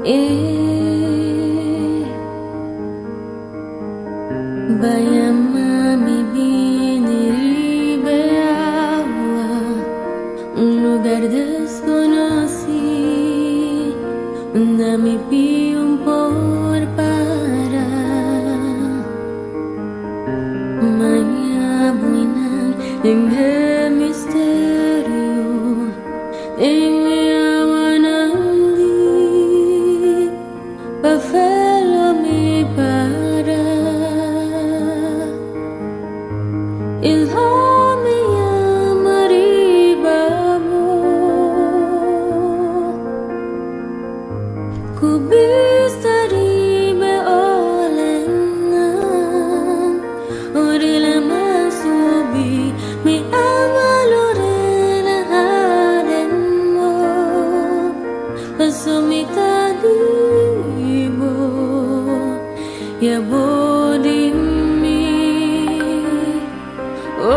Eh, Baya mami bini ribe agua, un lugar desconocido, na mi un por para. Maña buena en el misterio, en awanandi, pa felo mi para. Il mi amaribabo, kubistaribe olena, orila masubi, mi alma lorena haremo, pasumita dibo, ya bodimi. Oh,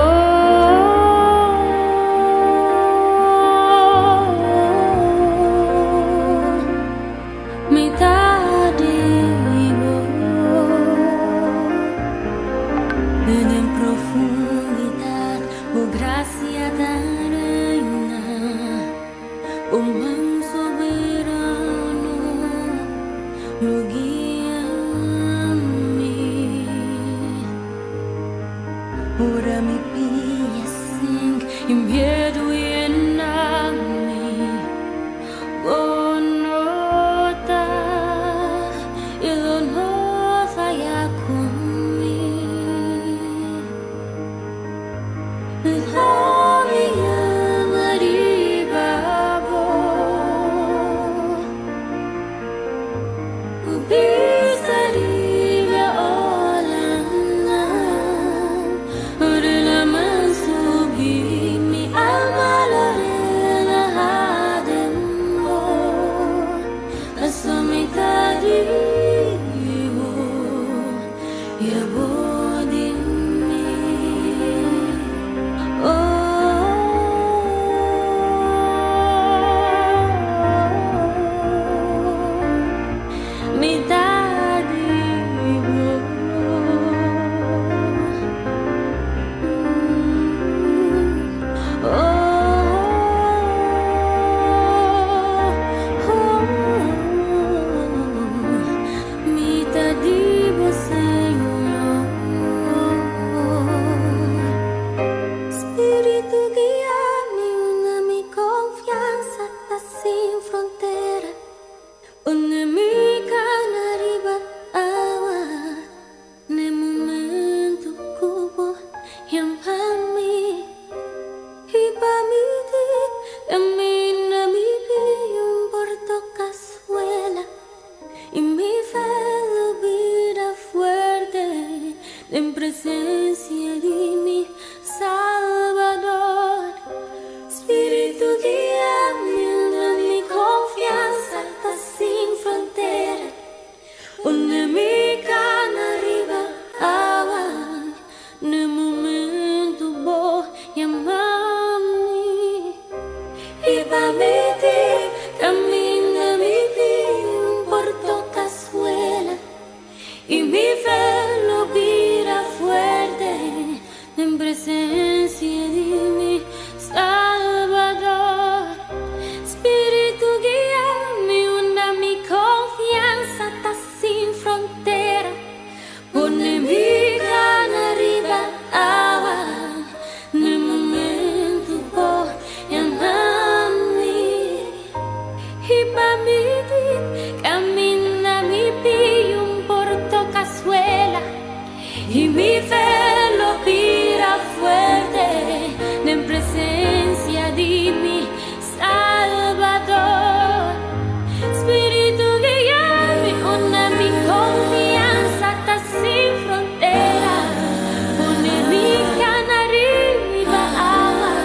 mi tadibo. En profundidad, oh gracia tan reina, oh man soberano, lo guía a mí. Ora mi pia sink in miedo llena mi bonota y lo no falla con mi. Lo mi amaribabo, ubistaribe olana, orela mansubi, mi alma lorena hademo, asomitaribo, ya bodimi. Oh, mi tadibo. Oh, mi tadibo, Señor. Espíritu guía-me, una mi confianza está sin frontera. Pone mi cana arriba agua, ne momento cubo llámame. Y pa' mi ti, camina mi un porto cazuela. Y mi fe lo vida fuerte en presencia de mi Salvador. Espíritu guíame, una mi confianza está sin frontera. Pone mi cana arriba agua, ne momento bo llámame. Y pa' mi ti, camina mi un porto cazuela. Y mi fe lo vira fuerte en presencia de mi Salvador. Espíritu guíame, una mi confianza está sin frontera. Pone mi cana arriba agua, ne momento bo llámame. Y pa' mi ti, camina mi un porto cazuela. Y mi fe lo pira fuerte en presencia de mi Salvador. Espíritu guíame, una mi confianza está sin frontera. Pone mi cana arriba agua,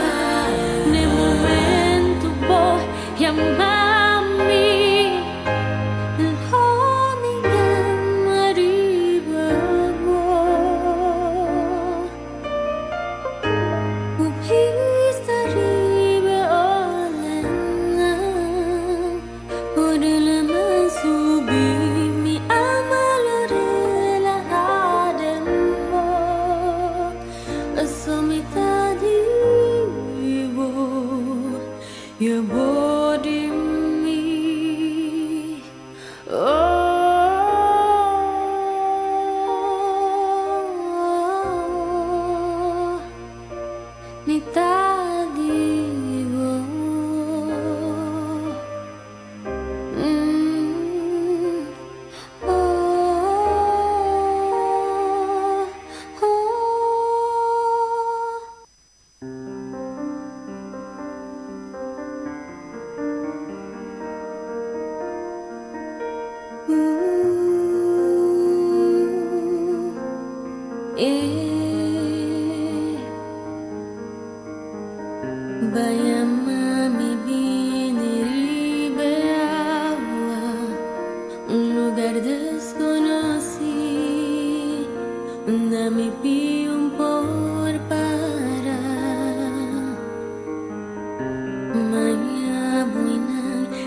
ne momento bo llámame. Lo mi amaribabo.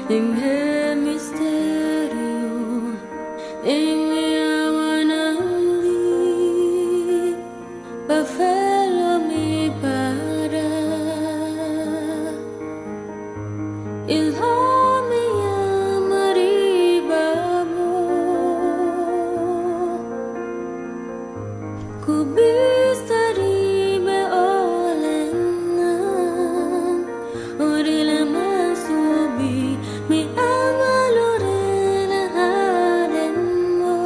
Den e misterio, den e awanan diep, pa fe lo mi para. I lo mi yama riba bo. Ku bista riba e olanan, ora e laman subi, mi alma lo relahá den bo,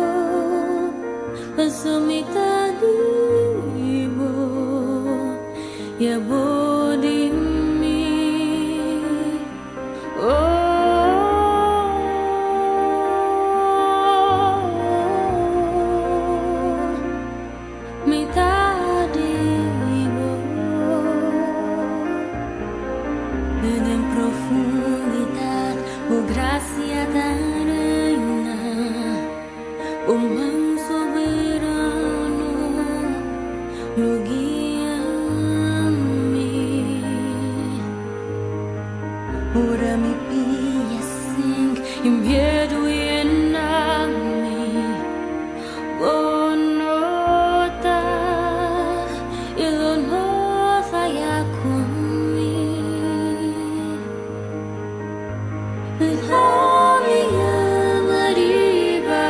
paso mi ta di bo, i abo di mi. Oh, mi ta di bo. Den profundidat, bo grasia ta reina, bo man soberano lo guia mi. Ora mi pia sink i miedu yena mi, bo no ta i lo no faya ku mi. Lo mi yama riba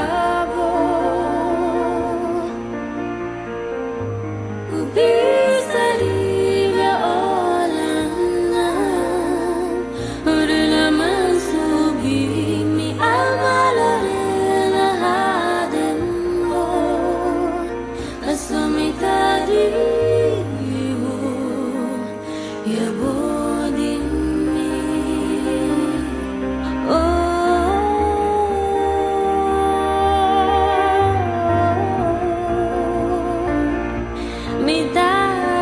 bo. Ku bista riba e olanan, ora laman subi, mi alma lo relahá den bo, paso mi ta di bo, i abo di mi. Oh, mi ta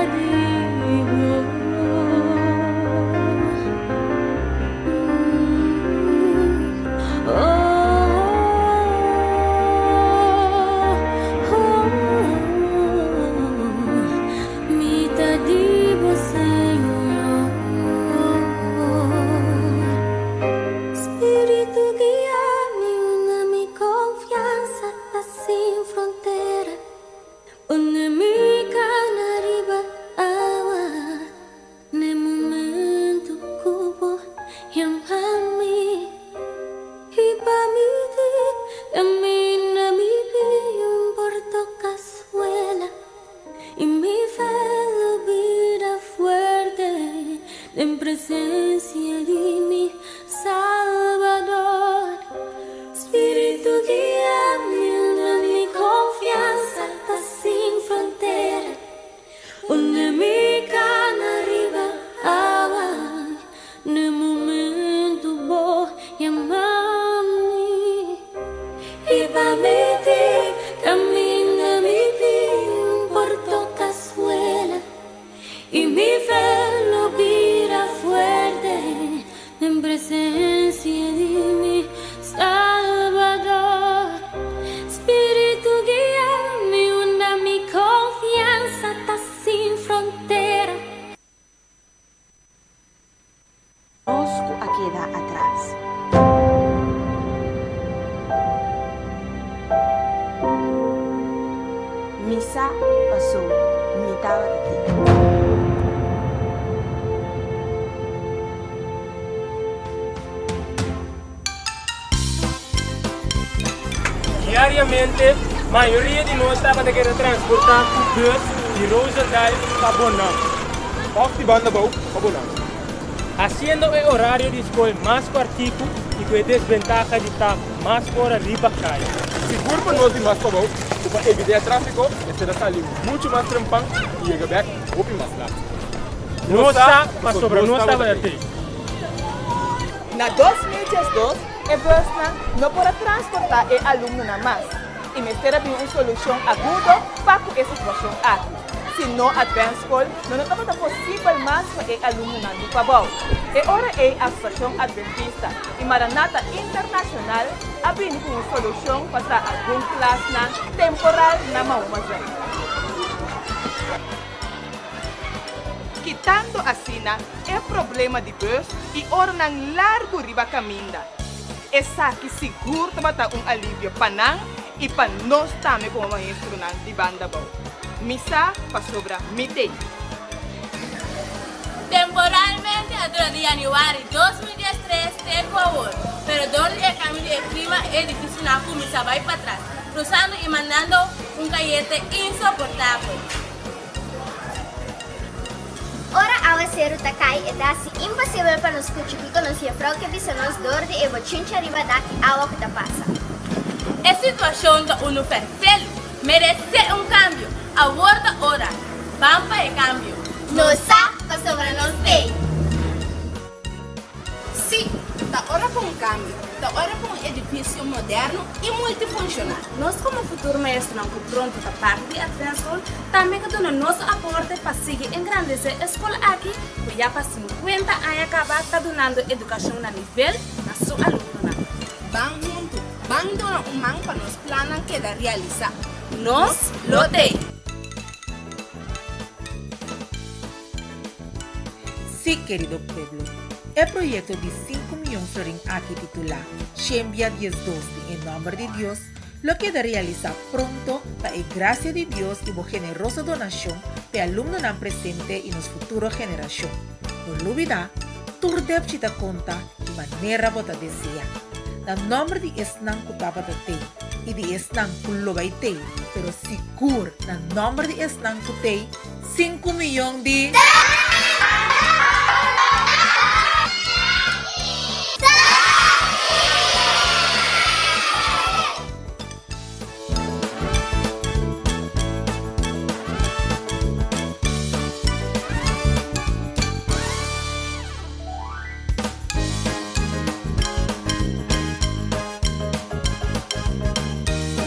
di bo. Oh, mi ta di bo, Señor. Spiritu guia mi, unda mi konfiansa ta sin frontera. Pone mi kana riba awa, na momento ku bo yama mi. I pa mi dip, kaminda mi pia no por toka suela. I mi fe lo bira fuerte den presensia di mi Salbador. Spiritu guia mi, unda mi konfiansa ta sin frontera. Pone mi kana riba awa, na momento bo yama mi. I pa mi dip, kaminda mi pia no por toka suela. I mi fe lo bira fuerte den presensia di mi Salbador. Spiritu guia mi, unda mi konfiansa ta sin frontera. Nos ku a keda atras. Mi sa paso mi tabata tin. Diariamente, mayoria di nos tabata keda transportá ku bus di Roosendaal pa Bonam. Òf di Bandabou pa Bonam. Hasiendo e orario di skol mas kòrtiku i ku e desbentaha di ta mas ora riba kaya. Sigur pa nos di mas pabou ku pa evitá e tráfiko mester a sali muchu mas trempan i yega bèk hopi mas lat. Nos sa pasobra nos tabata tei. Na 2012 e busnan no por a transportá e alumnonan mas i mester a bin un solushon agudo pa ku e situashon aki. Si no Advance School no no tabata posibel mas pa e alumnonan di Pabou. E ora ei Asosiashon Adventista i Maranatha Internashonal a bini ku un solushon pa traha algun klasnan temporal na Mahuma Zuid. Kitando asina e problema di bus i oranan largu riba kaminda. Esaki sigur tabata un alivio pa nan i pa nos tambe komo maestronan di Banda Bou. Mi sa pasobra mi t'ei. Temporalmente a dura di yanüari 2013 te ku awor, pero dor di e kambio di e klima e edifisionan a kuminsá bai patras, krusando i mandando un kayente insoportabel. Ora awaseru ta kai e ta hasi imposibel pa nos skucha kiko nos jefrou ke bisa nos dor di e bochincha riba dak i awa ku ta pasa. E situashon ta unu fèrfelu, meresé un kambio. Awor ta ora, ban pa e kambio. Nos sa pasobra nos t'ei. Sí, ta ora pa un kambio. Ta ora pa un edifisio moderno i multifunshonal. Nos komo futuro maestronan ku pronto ta parti di Advent School tambe ke duna nos aporte pa sigui engrandesé e skol aki ku ya pa 50 aña kaba ta dunando edukashon na nivel na su alumnonan. Ban huntu, ban duna un man pa nos plannan keda realisá. Nos lo t'ei! Sí, kerido pueblo, e proyekto di sinku mion florin aki titulá Shembia 12 den e nòmber di Dios lo keda realisá pronto pa e grasia di Dios i bo generoso donashon pa e alumnonan presente i nos futuro generashon. No lubidá, tur depchi ta konta di manera bo ta deseá. Na nòmber di esnan ku tabata tei i di esnan ku lo bai tei, pero sigur na nòmber di esnan ku tei, 5 mion di.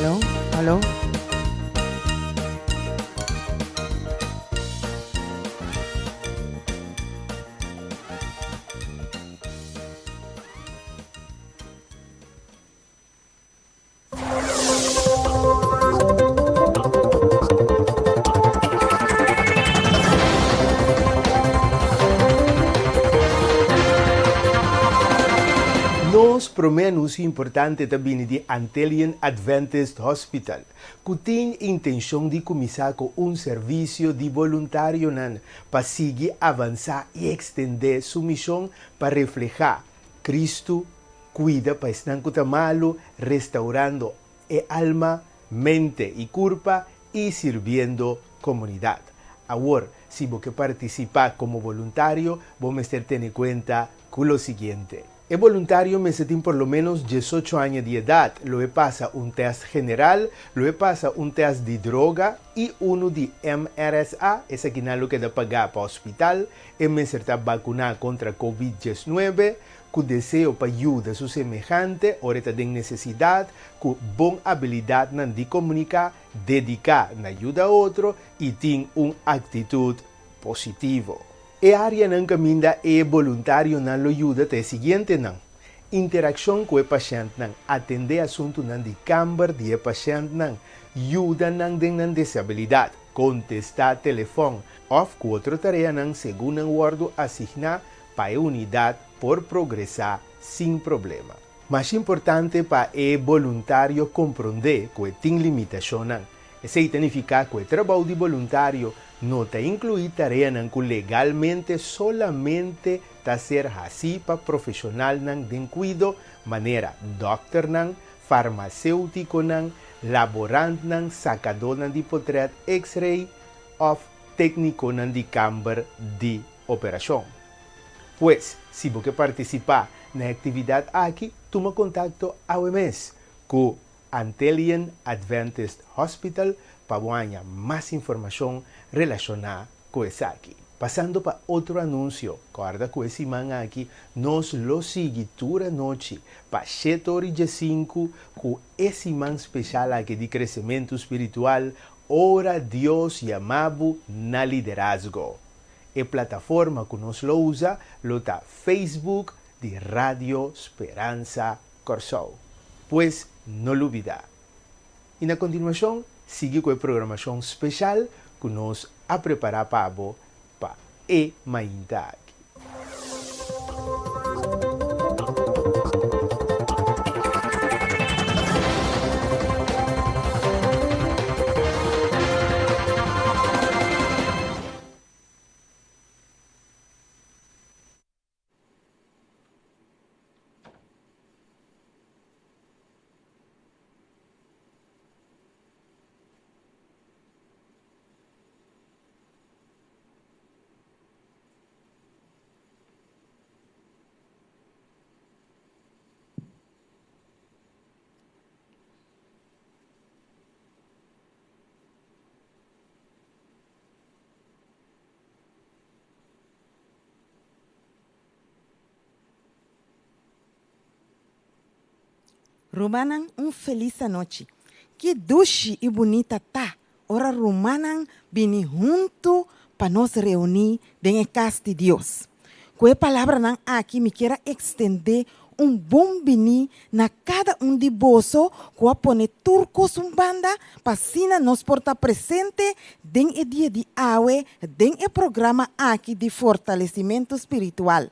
Hallo? Hallo? Nos promé anunsio importante ta bini di Antillean Adventist Hospital, ku tin intenshon di kuminsá ku un servisio di boluntarionan pa sigui avansá i ekstendé su mishon pa reflehá Kristu, kuida pa esnan ku ta malu, restaurando e alma, mente i kurpa i sirbiendo komunidat. Awor, si bo ke partisipá komo boluntario, bo mester tene kuenta ku lo siguiente. E boluntario mester tin por lo ménos 18 aña di edat, lo e pasa un tèst general, lo e pasa un tèst di droga i unu di MRSA, esakinan lo keda pagá pa hospital, e mester ta vakuná kontra COVID-19, ku deseo pa yuda su semehante ora e ta den nesesidat, ku bon abilidatnan di komuniká, dediká na yuda otro i tin un aktitut positivo. E áreanan kaminda e boluntarionan lo yuda ta e siguientenan: interakshon ku e pashèntnan, atendé asuntunan di kamber di e pashèntnan, yuda nan den nan desabilidat, kontestá telefòn òf ku otro tareanan segun nan wòrdu asigná pa e unidat por progresá sin problema. Mas importante pa e boluntario komprondé ku e tin limitashonnan. Esei ta nifiká ku e trabou di boluntario no ta inkluí tareanan ku legalmente solamente ta ser hasí pa profeshonalnan den kuido, manera dòkternan, farmaséutikonan, laborantnan, sakadónan di potrèt X-ray òf téknikonan di kamber di operashon. Pues, si bo ke partisipá na e aktividat aki, tuma kontakto awe mes ku Antillean Adventist Hospital pa bo haña mas informashon relashoná ku esaki. Pasando pa otro anunsio, kòrda ku e siman aki nos lo sigui tur anochi pa 7:15 ku e siman spesial aki di kresementu spiritual Ora Dios yama bo na liderazgo. E plataforma ku nos lo usa lo ta Facebook di Radio Speransa Kòrsou. Pues no lubidá. I na kontinuashon sigui ku e programashon spesial ku nos a prepará pa bo pa e mainta aki. Rumannan un felis anochi. Ki dushi i bunita ta ora rumannan bini huntu pa nos reuní den e kas di Dios. Ku e palabranan aki mi kier a ekstendé un bon biní na kada un di boso ku a pone tur kos un banda pa asina nos por ta presente den e dia di awe den e programa aki di fortalesimentu spiritual.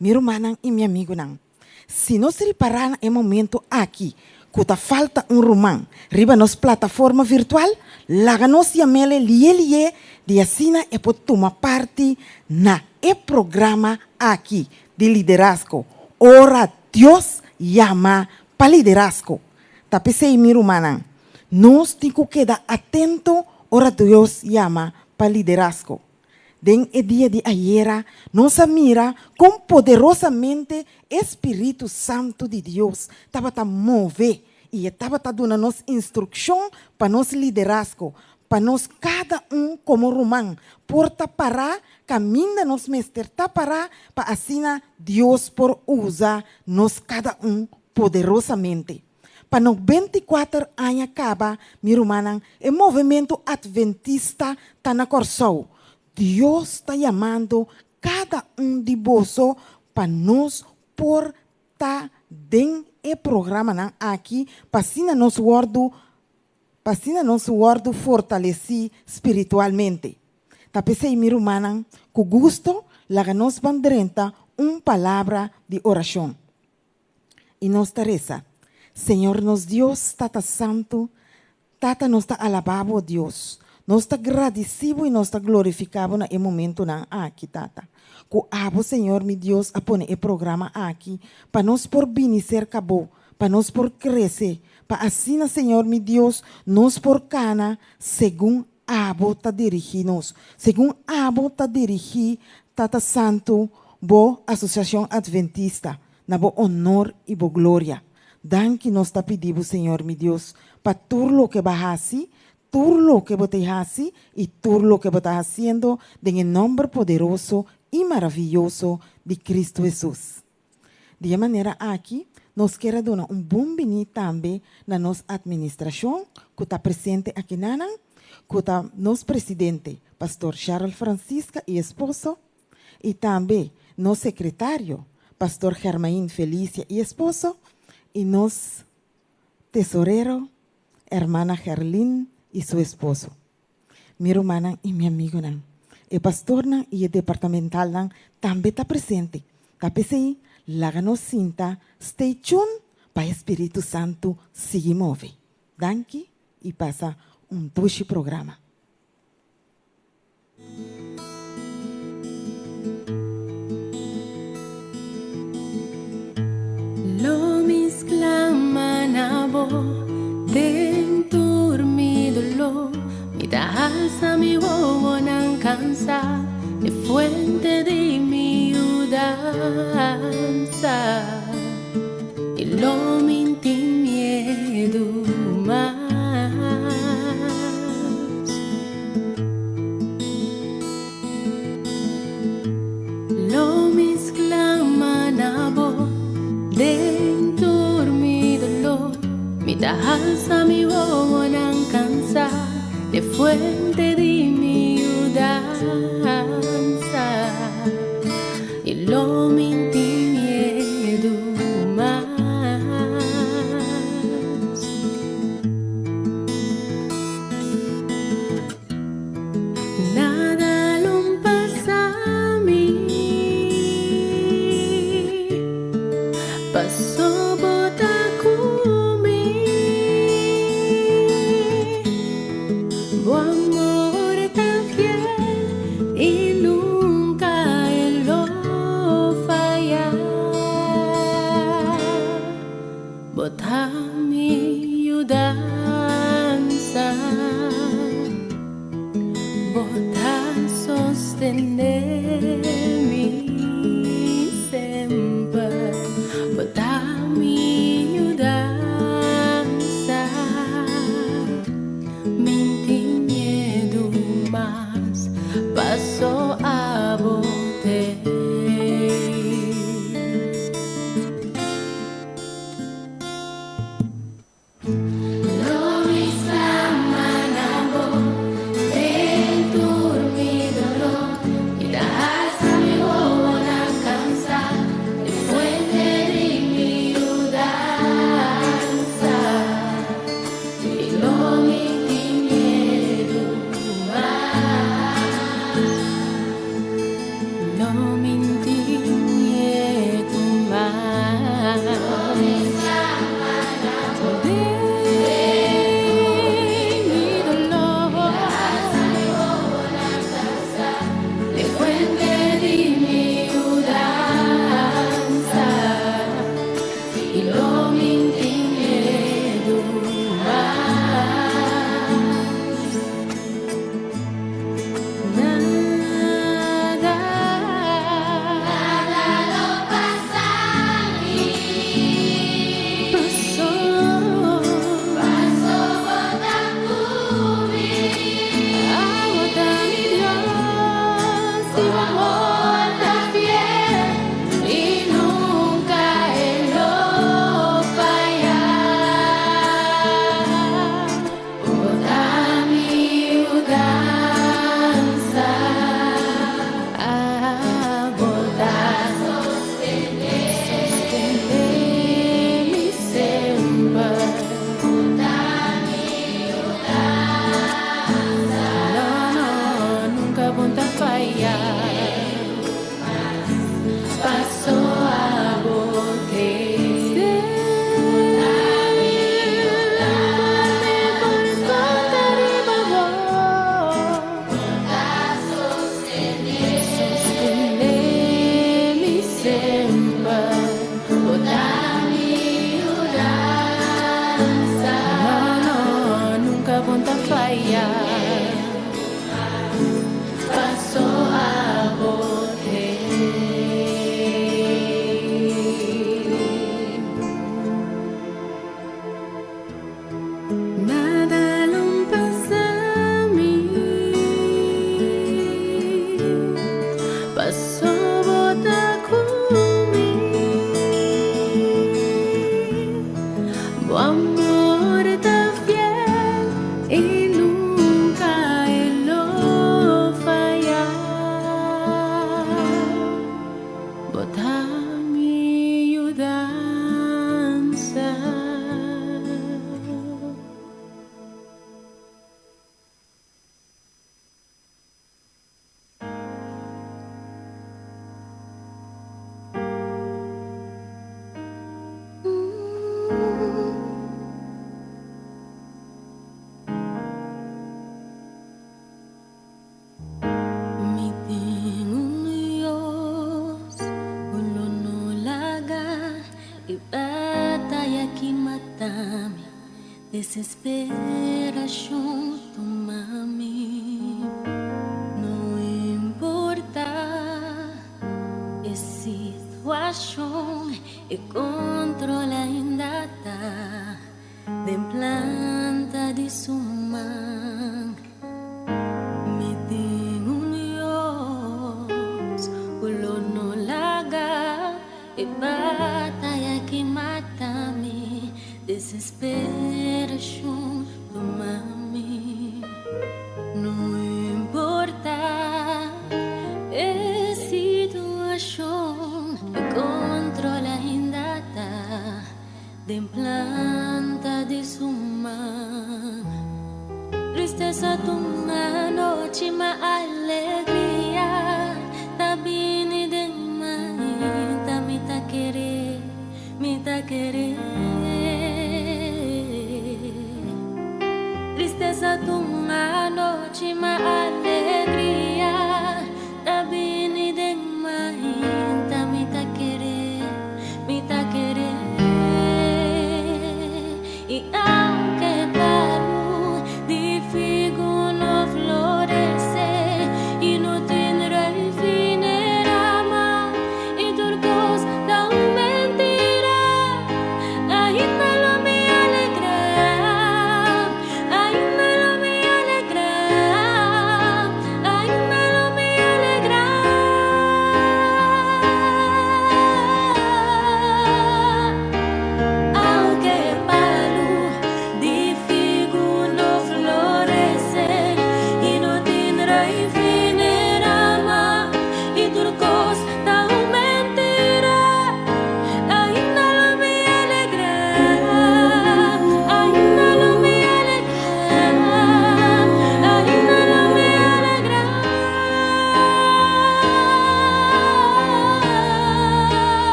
Mi rumannan i mi amigunan, si nos ripará na e momento aki ku ta falta un ruman riba nos plataforma virtual, laga nos yam'el lié lié di asina e por tuma parti na e programa aki di liderazgo ora Dios yama pa liderazgo. Ta p'esei, mi rumannan, nos tin ku keda atento ora Dios yama pa liderazgo. Den e dia di ayera nos a mira kon poderosamente e spiritu santu di Dios tabata move i e tabata duna nos instrukshon pa nos liderazgo, pa nos kada un komo ruman por ta pará kaminda nos mester ta pará pa asina Dios por usa nos kada un poderosamente. Pa 94 aña kaba, mi rumannan, e movementu atventista ta na Kòrsou. Dios ta yamando kada un di boso pa nos por ta den e programanan aki pa asina nos wòrdu pa asina nos wòrdu fortalesí spiritualmente. Ta p'esei, mi rumannan, ku gusto laga nos ban drenta un palabra di orashon. I nos ta resa, Señor nos Dios, Tata Santu, Tata nos ta alabá Bo, Dios. Nos ta gradisí Bo i nos ta glorifiká Bo na e momentunan aki, Tata. Ku Abo, Señor mi Dios, a pone e programa aki pa nos por bini serka Bo, pa nos por krese, pa asina, Señor mi Dios, nos por kana segun Abo ta dirigí nos, segun Abo ta dirigí, Tata Santu, bo Asosiashon Adventista, na bo honor i bo gloria. Danki nos ta pidi bo, Señor mi Dios, pa tur loke Bo a hasi, tur loke Bo ta hasi i tur loke Bo ta hasiendo den e nòmber poderoso i maravioso di Kristu Hesus. Di e manera aki nos kier a duna un bon biní tambe na nos atministrashon ku ta presente akinanan, ku ta nos presidente, Pastor Sharrel Francisca i esposo, i tambe nos sekretario, Pastor Germain Felicia i esposo, i nos tesorero, Hermana Gerlin i su esposo. Mi rumannan i mi amigunan, e pastornan i e departamentalnan tambe ta presente. Ta p'esei, laga nos sinta stay tuned pa e Spiritu Santu sigui move. Danki i pasa un dushi programa. Lo mi sklama na bo den tur mi doló. Mi ta alsa mi wowonan kansá, e fuente di mi yudansa. I lo mi n'tin miedu mas. Lo mi sklama na bo den tur mi doló. Mi ta halsa mi wowonan kansá, e fuente di mi yudansa. I lo mi n'tin miedu mas. Nada lo pasa. Bo ta mi yudansa. Bo ta sostené mi semper. Bo ta mi yudansa. Mi n'tin miedu mas, paso abo t'ei. Lo mi sklama na bo den tur mi doló i ta alsa mi wowonan kansá, e fuente di mi yudansa. I lo mi tin miedu mas. Lo mi tin miedu mas. Den mi doló. E fuente di mi yudansa. I lo mi tin miedu mas. Nada, nada lo pasa mi. Paso, paso bo ta ku mi. Abo ta mi Dios, i bo amor ta fiel i nunka e lo faya. Bo ta mi yudansa. Abo ta sostené mi semper. Bo ta mi yudansa. No, no, nunka bo n'ta faya. Paso abo t'ei. Semper mi por konta riba bo. Sostené mi semper. Bo ta mi yudansa. No, no, nunka bo n'ta faya. Paso abo t'ei. Nada lo n'pasa mi. Paso bo ta ku mi. Bo amor ta fiel i nunka e lo faya. Bo ta mi yudansa. Mi tin un Dios, ku lo no laga e bataya aki mata mi, desesperashon tuma mi. No importá e situashon, e kontrol ainda ta den planta di su man. Mi tin un Dios, ku lo no laga e bataya aki mata mi, desesperashon tuma mi. No importá e situashon, e kontrol ainda ta den planta di su man. Tristesa ta un anochi, ma alegria ta bini den mainta. Mi ta kere, mi ta kere. Tristesa ta un anochi, ma alegria ta bini den mainta. Mi ta kere, mi ta kere.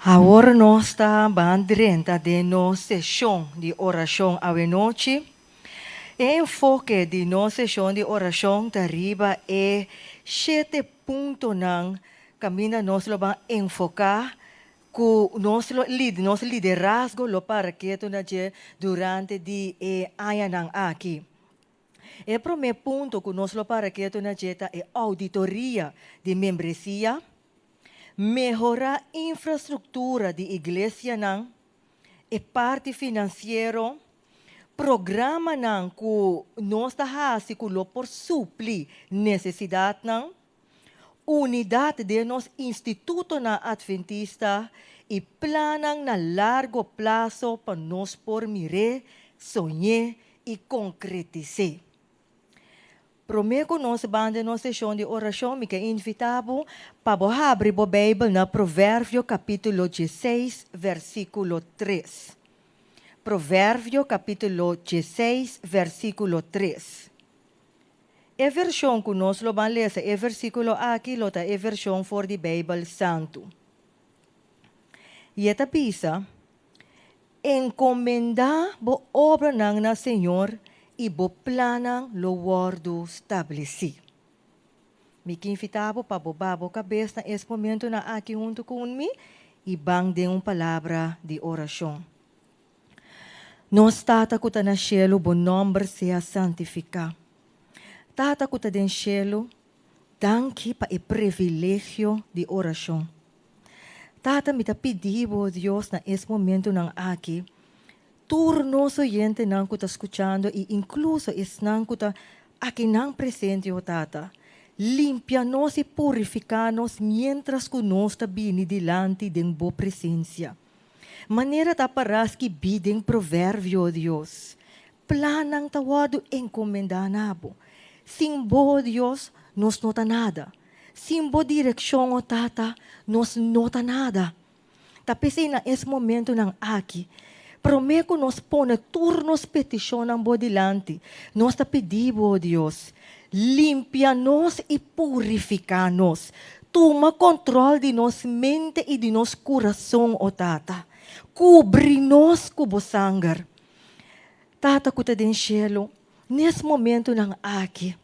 Awor nos ta ban drenta den nos seshon di orashon awenochi. E enfoke di nos seshon di orashon ta riba e shete puntonan kaminda nos lo ban enfoká ku nos lo nos liderazgo lo para ketu na dje durante di e añanan aki. E promé punto ku nos lo para ketu na dje ta e ouditoria di membresia, mehorá infrastruktura di iglesianan, e parti finansiero, programanan ku nos ta hasi ku lo por supli nesesidatnan, unidat den nos institutonan atventista i plannan na largo plaso pa nos por mir'é, soñ'é i konkretis'é. Promé ku nos ban den nos seshon di orashon, mi ke invitá bo pa bo habri bo Beibel na Proverbio kapítulo dieseis, versíkulo tres. Proverbio kapítulo dieseis, versíkulo tres. E vershon ku nos lo ban lesa e versíkulo aki lo ta e vershon for di Beibel Santu. I e ta bisa, Enkomendá bo obranan na Señor i bo plannan lo wòrdu stablesí. Mi ke invitá bo pa bo ba bo kabes na es momentunan aki huntu ku mi i ban den un palabra di orashon. Nos Tata ku ta na shelu, bo nòmber sea santifiká. Tata ku ta den shelu, danki pa e privilegio di orashon. Tata, mi ta pidi bo, Dios, na es momentunan aki, tur nos oyentenan ku ta skuchando i inkluso esnan ku ta akinan presente, o Tata, limpia nos i purifiká nos miéntras ku nos ta bini dilanti den bo presensia. Manera ta pará skibí den Proverbio, Dios, plannan ta wòrdu enkomendá na bo. Sin bo, Dios, nos no ta nada. Sin bo direkshon, o Tata, nos no ta nada. Ta p'esei na es momentunan aki, promé ku nos pone tur nos petishonnan bo dilanti, nos ta pidi bo, o Dios, limpia nos i purifiká nos. Tuma kontrol di nos mente i di nos kurason, o Tata. Kubri nos ku bo sanger. Tata ku ta den shelu, nes momentunan aki,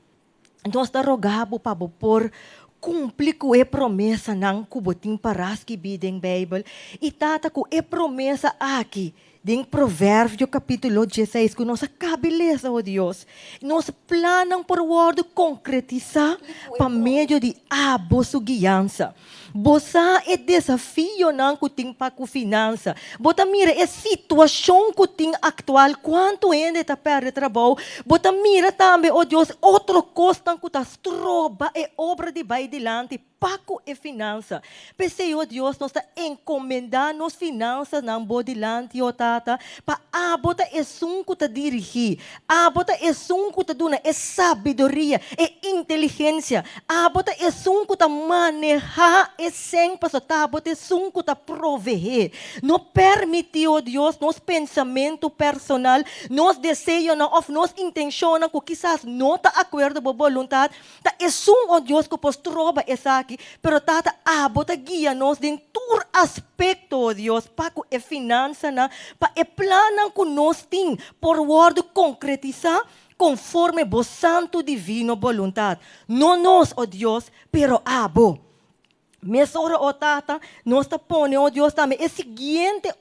nos ta roga bo pa bo por kumpli ku e promesanan ku bo tin pará skibí den Beibel. I Tata, ku e promesa aki den Proverbio kapítulo dieseis ku nos a kabi lesa, o Dios, nos plannan por wòrdu konkretisá pa medio di abo su guiansa. Bo sa e desafionan ku tin pa ku finansa. Bo ta mira e situashon ku tin aktual, kuantu hende ta pèrdè trabou. Bo ta mira tambe, o Dios, otro kosnan ku ta stroba e obra di bai dilanti. Pa ku e finansa. P'esei, o Dios, nos ta enkomendá nos finansanan Bo dilanti, o Tata, pa Abo ta esun ku ta dirigí, Abo ta esun ku ta duna e sabiduria, e inteligensia, Abo ta esun ku ta manehá e sèn, pasobra ta Abo ta esun ku ta proveé. No permití, o Dios, nos pensamentu personal, nos deseonan òf nos intenshonnan ku kisas no ta akuerdo Bo boluntat, Ta esun, o Dios, ku por stroba esaki, pero Tata, abo ta guia nos den tur aspekto, o Dios, pa ku e finansanan, pa e plannan ku nos tin por wòrdu konkretisá konforme bo santu divino boluntat. No nos, o Dios, pero abo. Mesora, o Tata, nos ta pone, o Dios, tambe e siguiente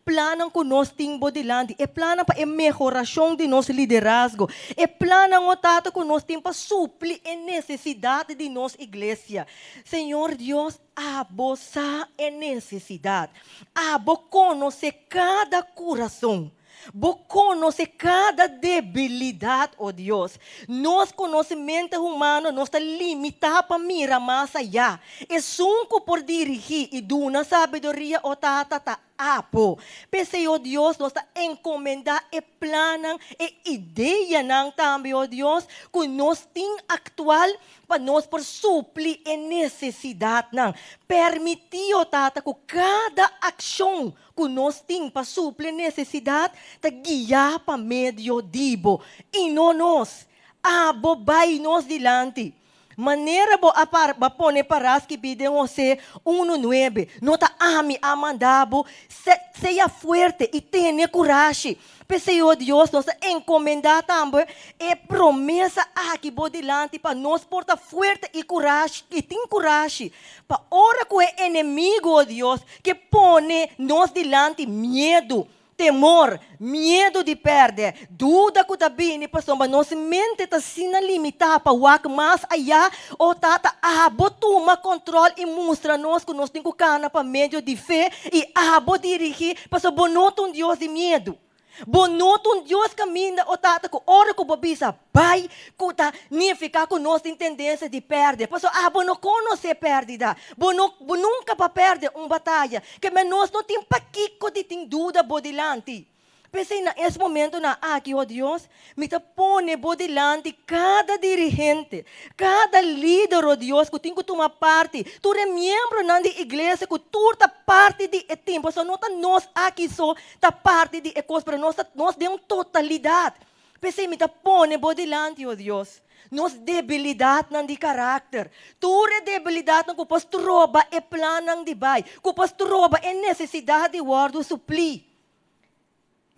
plannan ku nos tin bo dilanti, e plannan pa e mehorashon di nos liderazgo, e plannan, o Tata, ku nos tin pa supli e nesesidat di nos iglesia. Señor Dios, abo sa e nesesidat. Abo konosé kada kurason. Bo konosé kada debilidat, o Dios. Nos konosementu humano nos ta limitá pa mira mas ayá. Esun ku por dirigí i duna sabiduria, o Tata, ta Abo. P'esei, o Dios, nos ta enkomendá e plannan, e ideanan tambe, o Dios, ku nos tin aktual pa nos por supli e nesesidatnan. Permití, o Tata, ku kada akshon ku nos tin pa supli nesesidat ta guiá pa medio di bo, i no nos. Abo bai nos dilanti. Manera bo a par, bo a pone pará skibí den Hosé unu nuebe, No ta ami a mandá bo? Se, sea fuerte i tene kurashi. P'esei, o Dios, nos ta enkomendá tambe e promesa aki bo dilanti pa nos por ta fuerte i kurashi, i tin kurashi, pa ora ku e enemigu, o Dios, ke pone nos dilanti miedu, Temor, miedu di pèrdè, duda ku ta bini pasobra nos mente ta asina limitá pa wak mas ayá, o Tata, abo tuma kòntròl i mustra nos ku nos tin ku kana pa medio di fe i abo dirigí, pasobra bo no ta un Dios di miedu. Bo no ta un Dios kaminda, o Tata, ku ora ku bo bisa bai, ku ta nifiká ku nos tin tendensia di pèrdè, pasobra abo no konosé pèrdida. Bo no, bo nunka pa pèrdè un bataya. Ke men nos no tin pakiko di tin duda bo dilanti. P'esei na es momentonan aki, o Dios, mi ta pone bo dilanti kada dirigente, kada lider, o Dios, ku tin ku tuma parti, tur e miembronan di iglesia ku tur ta parti di e tim, pasobra no ta nos aki so ta parti di e kos, pero nos ta nos den un totalidat. P'esei mi ta pone bo dilanti, o Dios, nos debilidatnan di karakter, tur e debilidatnan ku por stroba e plannan di bai, ku por stroba e nesesidat di wòrdu suplí.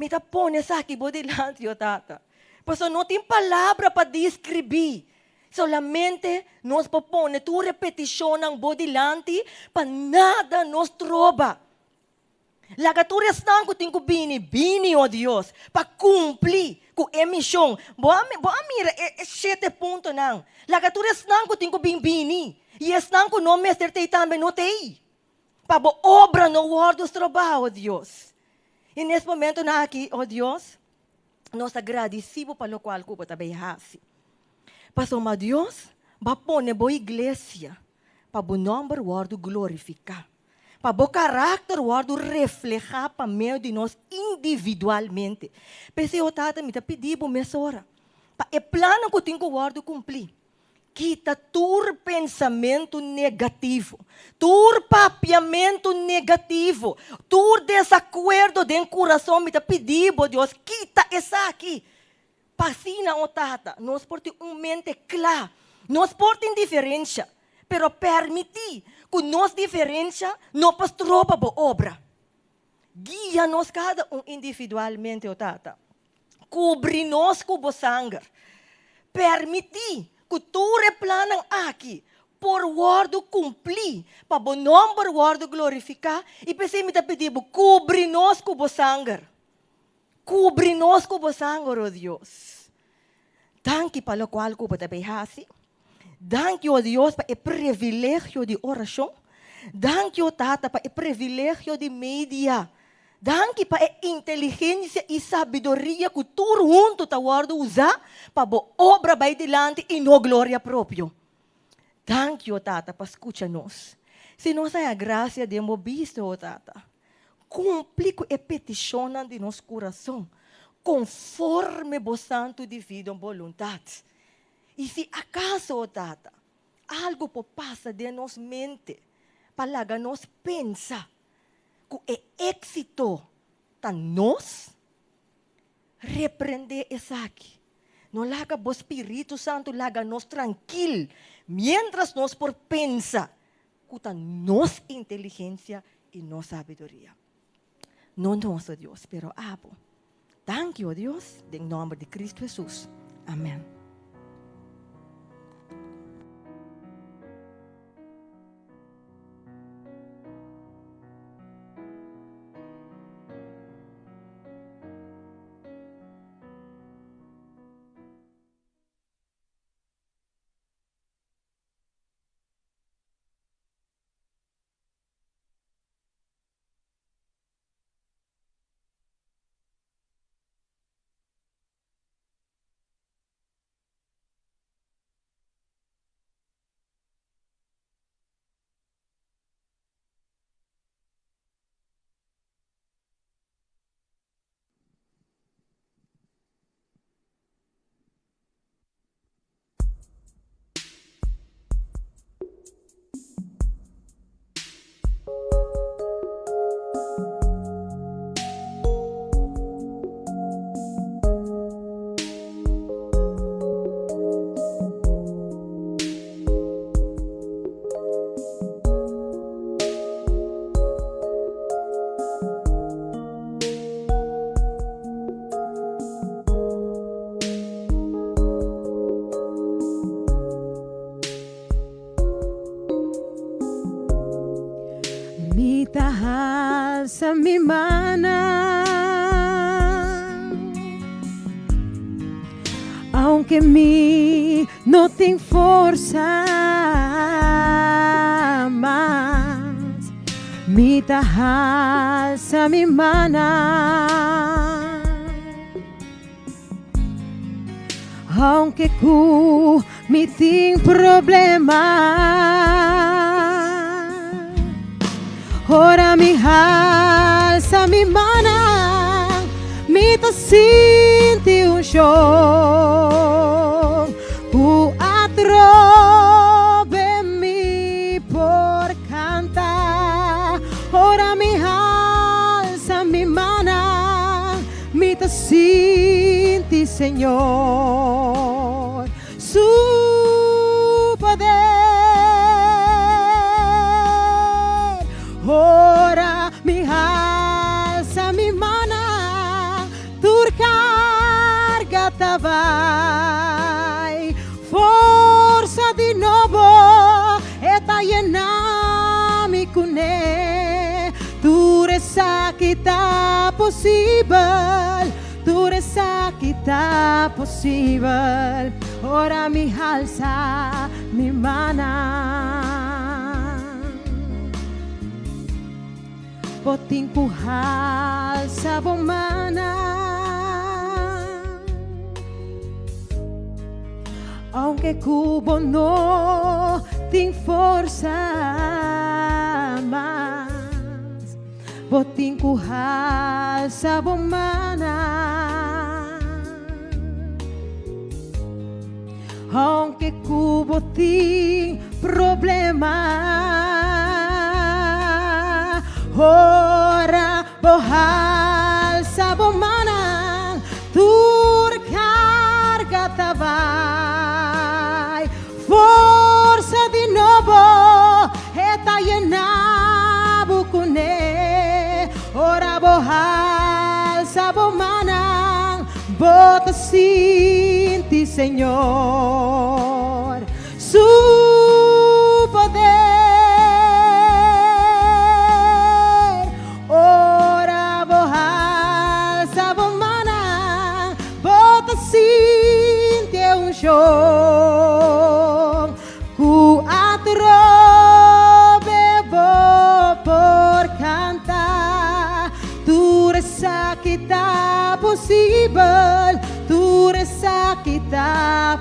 Mi ta pone esaki bo dilanti, o Tata, pasobra no tin palabra pa deskribí. Solamente nos por pone tur e petishonnan bo dilanti pa nada no stroba. Laga tur esnan ku tin ku bini, bini, o Dios, pa kumpli ku e mishon. Bo a bo a mira e e shete puntonan. Laga tur esnan ku tin ku bin, bini, i esnan ku no mester t'ei tambe no t'ei, pa bo obra no wòrdu strobá, o Dios. I nes momentonan aki, o Dios, nos ta gradisí bo pa lokual ku bo ta bay hasi. Pasobra, Dios, bo a pone bo iglesia pa bo nòmber wòrdu glorifiká. Pa bo karakter wòrdu reflehá pa medio di nos individualmente. P'esei, o Tata, mi ta pidi bo mesora, pa e plannan ku tin ku wòrdu kumplí, kita tur pensamentu negativo, tur papiamentu negativo, tur desakuerdo den kurason. Mi ta pidi bo, Dios, kita esaki. Pa asina, o Tata, nos por tin un mente kla. Nos por tin diferensha, pero permití ku nos diferensha no por stroba bo obra. Guia nos kada un individualmente, o Tata. Kubri nos ku bo sanger. Permití ku tur e plannan aki por wòrdu kumplí pa bo nòmber wòrdu glorifiká, i p'esei mi ta pidi bo, kubri nos ku bo sanger. Kubri nos ku bo sanger, o Dios. Danki pa lokual ku bo ta bay hasi. Danki, o Dios, pa e privilegio di orashon. Danki, o Tata, pa e privilegio di media. Danki pa e inteligensia i sabiduria ku tur huntu ta wòrdu usá pa bo obra bai dilanti i no gloria propio. Danki, o Tata, pa skucha nos. Si nos haña grasia den bo bista, o Tata, Kumpli ku e petishonnan di nos kurason konforme bo santu divino boluntat. I si akaso, o Tata, algu por pasa den nos mente pa laga nos pensa ku e éksito ta nos, reprendé esaki. No laga bo spiritu santu laga nos trankil miéntras nos por pensa ku ta nos inteligensia i nos sabiduria. No nos, o Dios, pero abo. Danki, o Dios, den nòmber di Kristu Hesus. Amèn. ta halsa mi mannan. Aunke mi no tin forsa mas, mi ta halsa mi mannan. Aunke ku mi tin problema, ora mi halsa mi mannan, mi ta sinti un shon ku atrobe mi por kanta. Ora mi halsa mi mannan, Mi ta sinti Señor su poder. Ora mi halsa mi mannan, tur carga ta bai. Forsa di nobo e ta yena mi kuné. Tur esaki ta posibel, tur esaki ta posibel, ora mi halsa mi mannan. Bo tin ku halsa bo mannan. Aunke ku bo no tin forsa mas, bo tin ku halsa bo mannan. Aunke ku bo tin problema, ora bo halsa bo mannan, tur karga ta bai. Forsa di nobo e ta yena bo kuné. Ora bo halsa bo mannan, bo ta sinti Señor su poder. Ora bo halsa bo mannan, bo ta sinti e unshon ku atrobe bo por kanta. Tur esaki ta posibel, tur esaki ta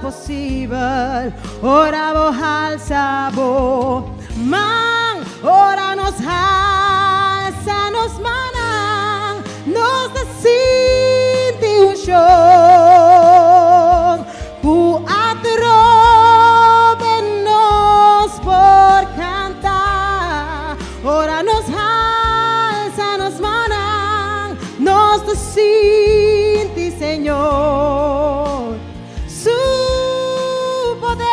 posibel. Ora bo halsa bo man, ora nos halsa nos mannan, nos ta sinti un shon ku atrobe nos por kanta. Ora nos halsa nos mannan, nos ta sinti Señor su poder.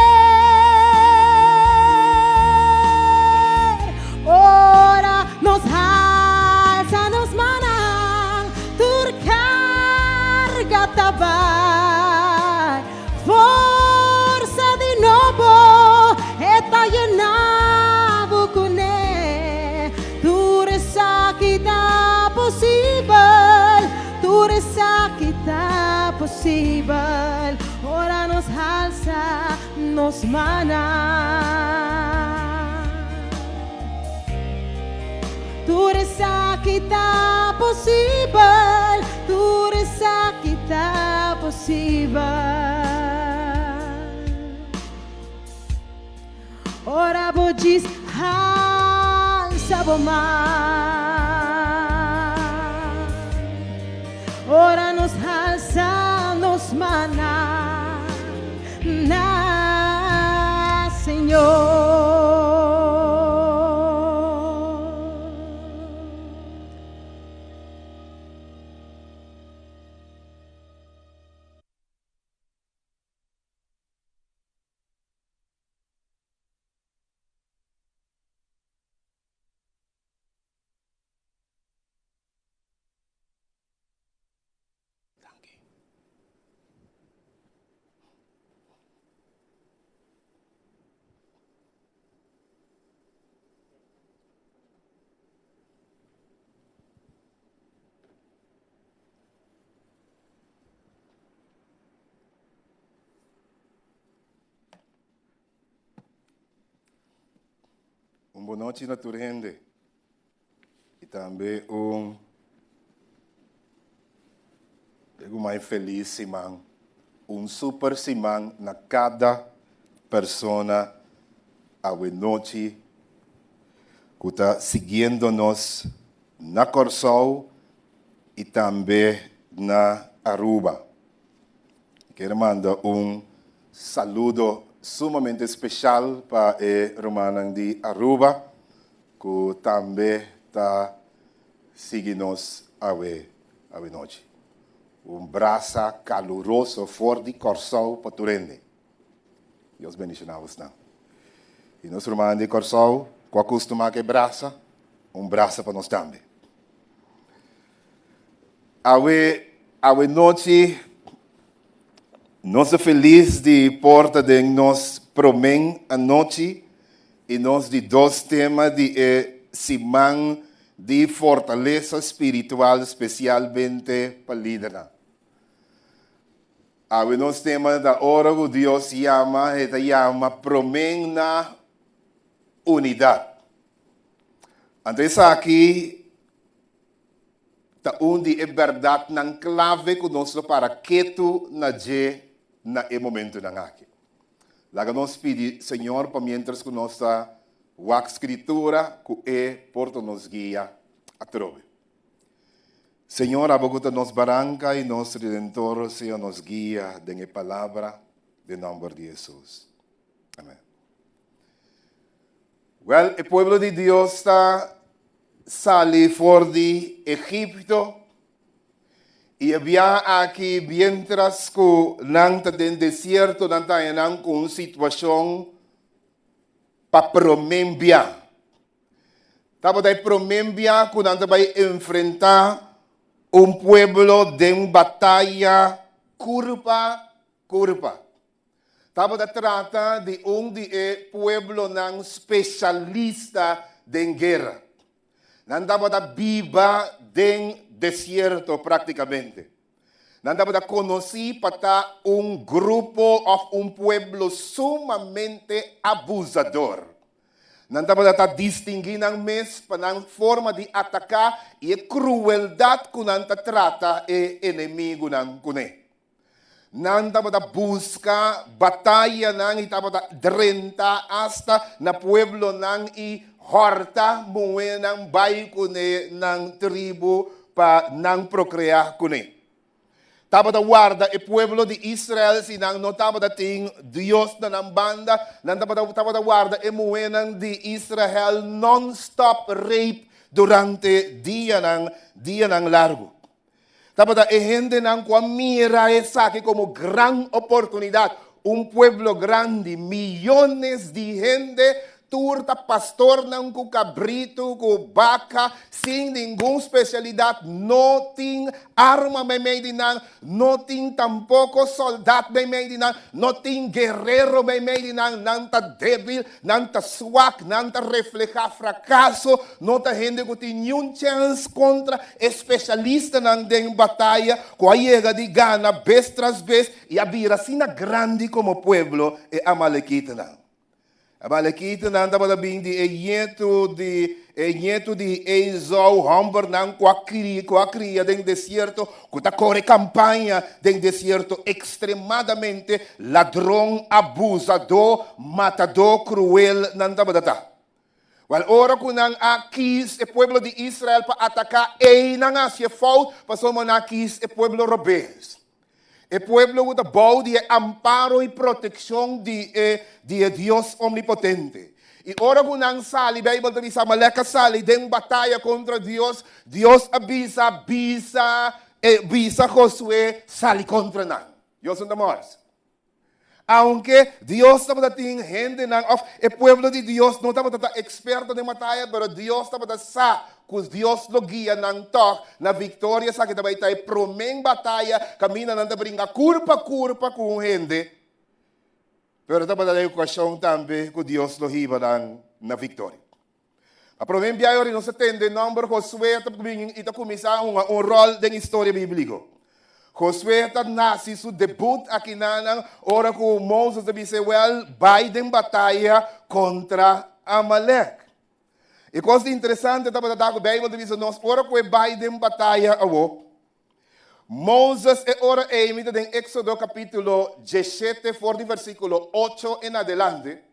Ora nos halsa nos mannan, tur carga ta bai. Forsa di nobo e ta yena bo kuné. Tur esaki ta posibel, tur esaki ta posibel, ora nos halsa nos mannan. Tur esaki ta posibel, tur esaki ta posibel. Ora bo djis halsa bo man. Ora nos halsa nos mannan na Señor. Danki. Un bon nochi na tur hende. I tambe un mai felis siman. Un super siman na kada persona awe nochi ku ta siguiendo nos na Kòrsou i tambe na Aruba. Kier manda un saludo sumamente spesial pa e rumannan di Aruba ku tambe ta sigui nos awe awe nochi. Un brasa kaluroso for di Kòrsou pa tur hende. Dios bendishoná bosnan. I nos rumannan di Kòrsou ku a kustumá ku e brasa, un brasa pa nos tambe. Awe, awe nochi, nos ta felis di por ta den nos promen anochi i nos di dos tema di e siman di fortalesa spiritual spesialmente pa lidernan. Awe nos tema ta ora ku Dios yama, e ta yama promen na unidat. Anto esaki ta un di e bèrdatnan klave ku nos lo para ketu na dje na e momentunan aki. Laga nos pidi Señor pa miéntras ku nos ta wak Skritura ku e por ta nos guia atrobe. Señor, abo ku ta nos baranka i nos Redentor, sea nos guia den e Palabra, den nòmber di Hesus. Amèn. Wèl, e pueblo di Dios ta sali for di Egipto i e biaha aki miéntras ku nan ta den desierto nan ta haña nan ku un situashon pa promé bia. Tabata e promé bia ku nan ta bai enfrentá un pueblo den bataya kurpa kurpa. Tabata trata di un di e pueblonan spesialista den guera. Nan tabata biba den desierto praktikamente. Nan tabata konosí pa ta un grupo òf un pueblo sumamente abusador. Nan tabata ta distinguí nan mes pa nan forma di ataká i e krueldat ku nan ta trata e enemigunan kuné. Nan tabata buska batayanan i tabata drenta asta na pueblonan i hòrta muhénan bai kuné nan tribu pa nan prokreá kuné. Tabata warda e pueblo di Israel si nan no tabata tin Dios na nan banda, nan tabata tabata warda e muhénan di Israel nònstòp rape durante dianan dianan largu. Tabata e hendenan ku a mira esaki komo gran oportunidat. Un pueblo grandi, miyones di hende, tur ta pastornan ku kabritu, ku baka, sin ningun spesialidat, no tin arma meimei di nan, no tin tampoko sòldat meimei di nan, no tin guerero meimei di nan, nan ta débil, Nan ta swak, nan ta reflehá frakaso, no ta hende ku tin niun chèns kontra e spesialistanan den bataya ku a yega di gana bes tras bes i a bira asina grandi komo pueblo, e amalekitanan. Amalekitanan tabata bin di e ñetu di e ñetu di Esau, hòmbernan ku a kria ku a kria den desierto, ku ta kore kampaña den desierto, ekstremadamente ladron, abusadó, matadó kruel nan tabata ta. Wèl, ora ku nan a kis e pueblo di Israel pa ataká, ei nan a hasi e fout, pasobra nan a kis e pueblo robes. E pueblo ku ta bou di e amparo i protekshon di e di e Dios omnipotente. I ora ku nan sali, Beibel ta bisa, Amalek a sali den bataya kontra Dios, Dios a bisa, bisa e bisa Josué, sali kontra nan. Dios no ta mors. Aunke Dios tabata tin hendenan òf e pueblo di Dios no tabata ta eksperto den bataya, pero Dios tabata sa ku Dios lo guia nan tòg na viktoria. Esaki ta bai ta e promé bataya kaminda nan ta bringa kurpa kurpa ku un hende, pero tabata e okashon tambe ku Dios lo hiba nan na viktoria. Pa promé biaha ora nos ta tende nòmber Josué ta bin i ta kuminsá hunga un ròl den historia bíbliko. Josué ta nasi su debut akinanan ora ku Moses ta bis'é, Wèl, bai den bataya kontra Amalek. E kos di interesante tabata ta ku Beibel ta bisa nos ora ku e bai den bataya awo, Moses e ora ei, mi ta den Éksodo kapítulo 17 for di versíkulo 8 en adelante,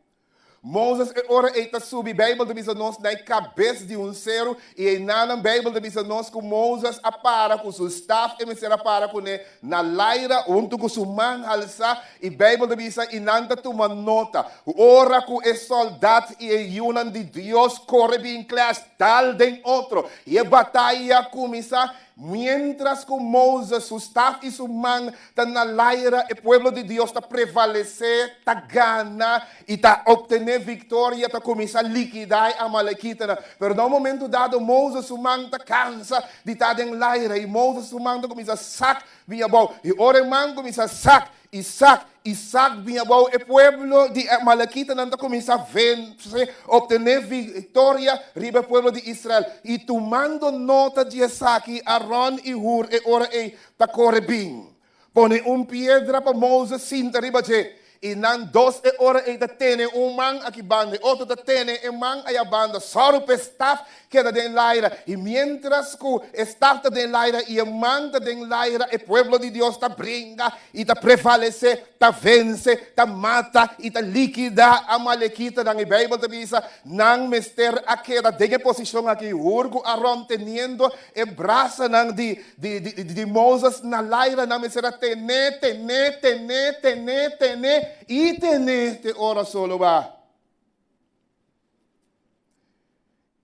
Moses e ora ei ta subi, Beibel ta bisa nos, na e kabes di un seru, i einanan Beibel ta bisa nos ku Moses a para ku su staf, e mester a para kuné na laira huntu ku su man halsá, i Beibel ta bisa i nan ta tuma nota. Ora ku e sòldat i e yunan di Dios kore bin clash dal den otro, i e bataya kuminsá, Miéntras ku Moses su staf i su man ta na laira, e pueblo di Dios ta prevalesé, ta gana i ta optené viktoria, ta kuminsá likidá e amalekitanan. Pero na un momentu dado, Moses su man ta kansa di ta den laira i Moses su man ta kuminsá sak bin abou. I ora e man kuminsá sak i sak i sak bin abou, e pueblo di e amalekitanan ta kuminsá vense, optené viktoria riba e pueblo di Israel. I tumando nota di esaki, Aron i Hur e ora ei ta kore bin, pone un piedra pa Moses sinta riba dje, i nan dos e ora ei ta tene un man aki banda, e otro ta tene e man aya banda, sòru pa e staf keda den laira. I miéntras ku e staf ta den laira i e man ta den laira, e pueblo di Dios ta bringa i ta prevalesé, ta vense, ta mata i ta likidá amalekitanan. E Beibel ta bisa, Nan mester a keda den e posishon aki, Hur ku Aron teniendo e brasanan di di di di Moses na laira, nan mester a tené, tené, tené, tené, tené i tené te ora solo ba.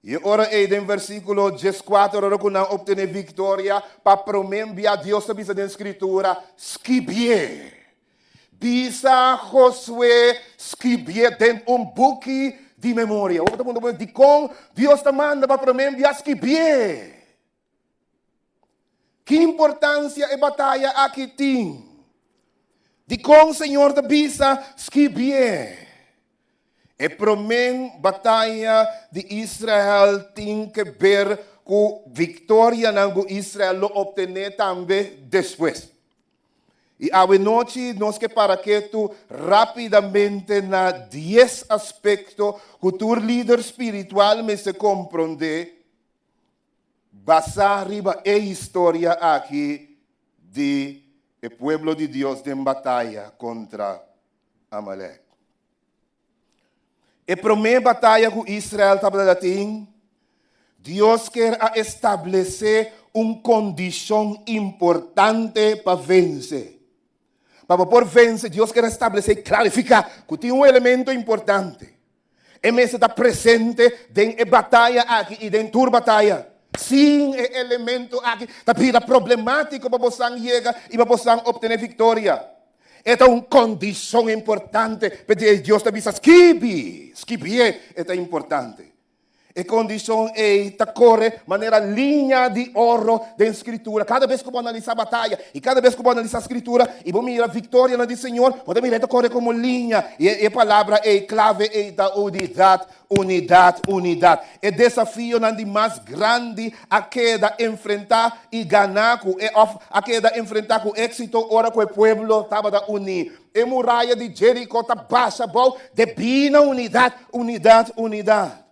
I e ora ei den versíkulo 14, ora ku nan optené viktoria, pa promé bia Dios ta bisa den Skritura, Skibié. Bisa Josué skibié den un buki di memoria. Bo ta puntra bo mes, dikon Dios ta manda pa promé bia skibié? Ki importansia e bataya aki tin? Dikon Señor ta bisa skibié? E promé bataya di Israel tin ke ber ku viktorianan ku Israel lo optené tambe despues. I awe nochi nos ke para ketu rápidamente na dies aspekto ku tur lider spiritual mester komprondé basá riba e historia aki di e pueblo di Dios den bataya kontra Amalek. E promé bataya ku Israel tabata tin, Dios ker a establesé un kondishon importante pa vense. Pa bo por vense, Dios ker a establesé i klarifiká ku tin un elemento importante. E mester ta presente den e bataya aki i den tur bataya. Sin e elemento aki ta bira problemátiko pa bosan yega i pa bosan optené viktoria. E ta un kondishon importante p'e Dios ta bisa skibi, skibié e ta importante. E kondishon ei ta kore manera liña di oro den Skritura. Kada bes ku bo analisá bataya i kada bes ku bo analisá Skritura i bo mira viktorianan di Señor, bo ta mira e ta kore komo liña. I e palabra ei, klave ei ta unidat, unidat, unidat. E desafionan di mas grandi a keda enfrentá i ganá ku e òf a keda enfrentá ku éksito ora ku e pueblo tabata uní. E muraya di Jeriko ta basha bou debí na unidat, unidat, unidat.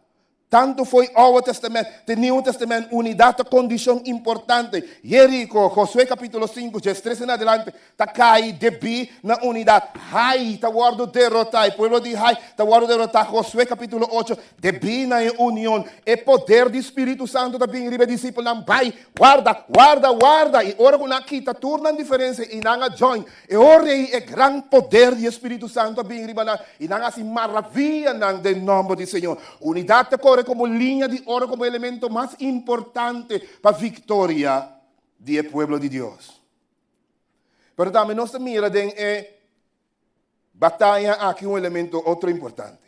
Tantu fo'i Oude Testament te Nieuwe Testament, unidat ta kondishon importante. Jeriko, Josué kapítulo 5, djes tres en adelante, ta kai debí na unidat. Hai ta wòrdu derotá, e pueblo di Hai ta wòrdu derotá, Josué kapítulo 8, debí na e union. E poder di Spiritu Santu ta bin riba e disipelnan, bai, warda, warda, warda! I ora ku nan a kita tur nan diferensia i nan a join, e ora ei e gran poder di e Spiritu Santu a bin riba nan i nan a hasi maravianan den nòmber di Señor. Unidat ta kore komo liña di oro, komo elemento mas importante pa viktoria di e pueblo di Dios. Pero tambe nos ta mira den e bataya aki un elemento otro importante.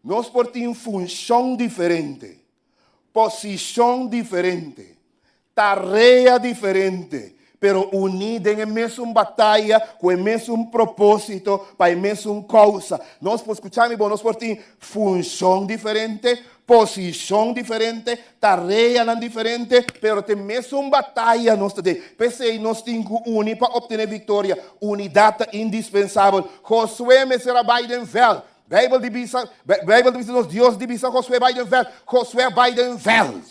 Nos por tin funshon diferente, posishon diferente, tarea diferente, pero uní den e mesun bataya ku e mesun propósito pa e mesun kousa. Nos por, skucha mi bon, nos por tin funshon diferente, Posishon diferente, tareanan diferente, pero ta e mesun bataya nos ta den. P'esei nos tin ku uni pa optené viktoria. Unidat ta indispensabel. Josué mester a bai den vèlt. Bijbel di bisa, Bijbel di bisa nos Dios di bisa Josué bai den veld. Josué bai den veld.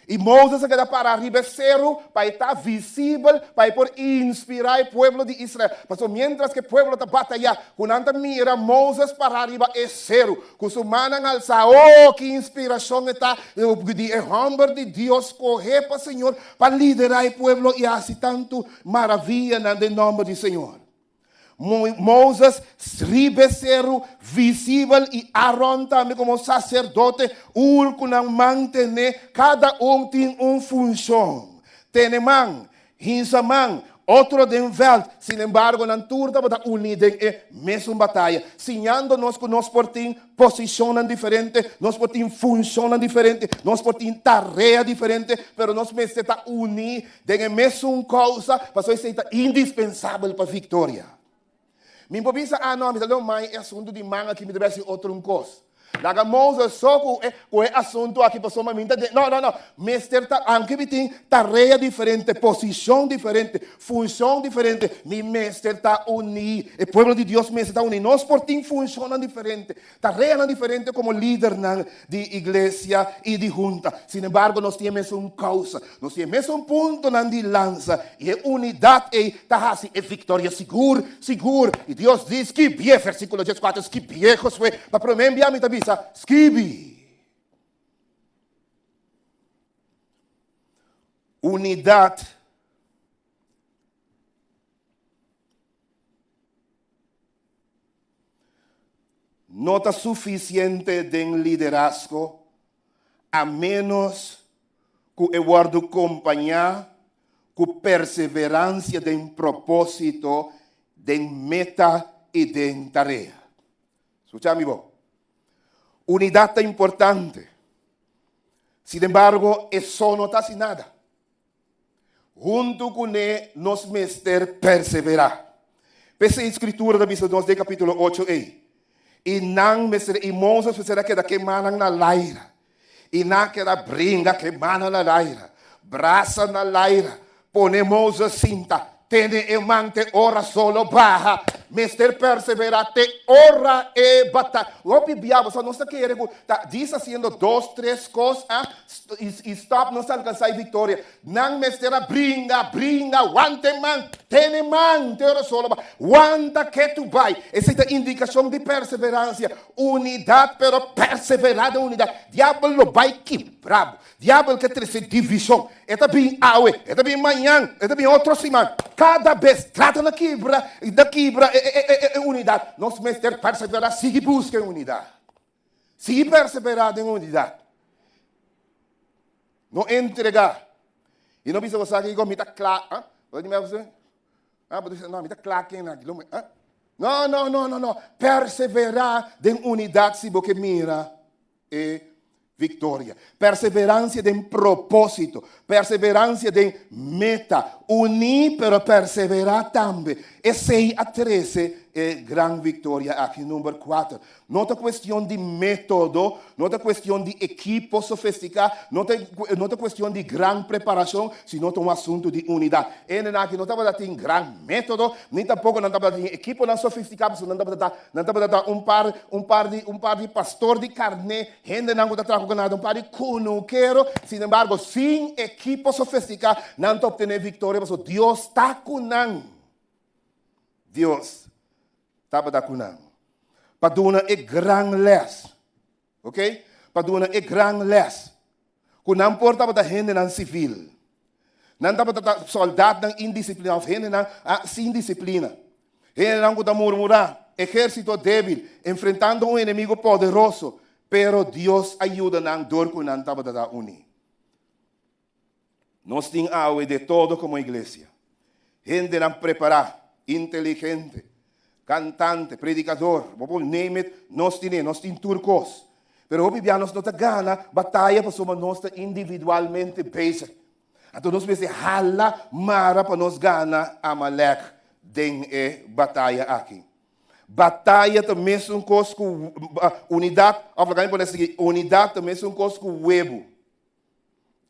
I Moses a keda para riba e seru pa e ta visibel, pa e por inspirá e pueblo di Israel. Pasobra miéntras ku e pueblo ta batayá, ku nan ta mira Moses pará riba e seru, ku su mannan alsá, o, ki inspirashon e ta di e hòmber di Dios skohé pa Señor pa liderá e pueblo i hasi tantu maravianan den nòmber di Señor. Moses riba e seru visibel i Aron tambe komo saserdote ul ku nan mantené, kada un tin un funshon. Tene man, hinsa man, otro den vèlt. Sinembargo, nan tur tabata uní den e mesun bataya, siñando nos ku nos por tin posishonnan diferente, nos por tin funshonnan diferente, nos por tin tarea diferente, pero nos mester ta uní Den e mesun kousa, pasobra esei ta indispensabel pa viktoria. Mi por bisa, Ah, no, mi ta duna mai e asuntu di man aki, mi ta bai hasi otro un kos. Laga Moses so ku e ku e asuntu aki pasobra mi ta den. No, no, no. Mester ta, anke mi tin tarea diferente, posishon diferente, funshon diferente, mi mester ta uní. E pueblo di Dios mester ta uní. Nos por tin funshonnan diferente, Tareanan diferente komo lidernan di iglesia i di hunta. Sinembargo, nos tin e mesun kousa. Nos tin e mesun puntonan di lansa. I e unidat ei ta hasi e viktoria sigur, sigur. I Dios di, Skibié, versíkulo dieskuater, skibié, Josué. Pa promé bia mi ta bisa, Skibi. Unidat. No ta sufisiente den liderazgo a ménos ku e wòrdu kompañá ku perseveransia den propósito, den meta i den tarea. Skucha mi bon. Unidat ta importante. Sinembargo, e so no ta hasi nada. Huntu kuné nos mester perseverá. P'esei Skritura ta bisa nos den kapítulo ocho ei, I nan mester, i Moses mester a keda kemá nan na laira, i nan a keda bringa kemá nan na laira, brasa na laira, pone Moses sinta, tene e man te ora solo baha, mester perseverá te ora e bataya. Hopi bia bo sa nos ta kere ku ta djis hasiendo dos, tres kos, a I stop nos alcansa e victoria. Nan mester a bringa, bringa, wanta e man, tene man te ora solo ba. Wanta ketu bai. Esei ta indicacion di perseverancia. Unidad, pero persevera den unidad. Diabel lo bai kibra bo. Diabel ke trece division. E ta bin awe, e ta bin mañan, e ta bin otro siman. Cada bes trata na kibra, na kibra e unidad. Nos mester persevera, sigui busca e unidad. Sigui perseverá den unidat. No entregá. I no bisa bo sa kiko mi ta kla. Ah? Bo ta bisa? Ah, bo ta bisa, no, mi ta kla ken aki. Ah? No, no, no, no, no. Perseverá den unidat si bo ke mira e viktoria. Perseveransia den propósito. Perseveransia den meta. Uní pero perseverá tambe. Esei a trese e gran viktoria aki. Number kuater. No ta cuestion di metodo, no ta cuestion di ekipo sofisticá, no ta, no ta cuestion di gran preparacion, sino ta un asuntu di unidad. Hendenan aki no tabata tin gran metodo, ni tampoco nan tabata tin ekiponan sofisticá, pasobra nan tabata ta, nan tabata ta un par, un par di, un par di pastor di carné, hendenan cu ta traha cu ganado, un par di cunukero. Sin embargo, sin ekipo sofisticá, nan ta obtené victoria, pasobra Dios ta cu nan. Dios tabata ku nan. Pa duna e gran lès. Ok? Pa duna e gran lès. Ku nan por tabata hendenan sivil. Nan tabata ta sòldatnan indisipliná òf hendenan sin disiplina. Hendenan ku ta murmurá. Ehérsito débil, enfrentando un enemigo poderoso. Pero Dios a yuda nan dor ku nan tabata ta uní. Nos tin awe de todo como iglesia. Hendenan prepará, inteligente, cantante, predicador, bo por name it, nos tine, nos tin tur cos. Pero hopi bia nos no ta gana bataya pasobra nos ta individualmente bezig. Anto nos mester hala mara pa nos gana Amalek den e bataya aki. Bataya ta mesun cos cu unidad, of laga mi pone así, unidad ta mesun cos cu webu.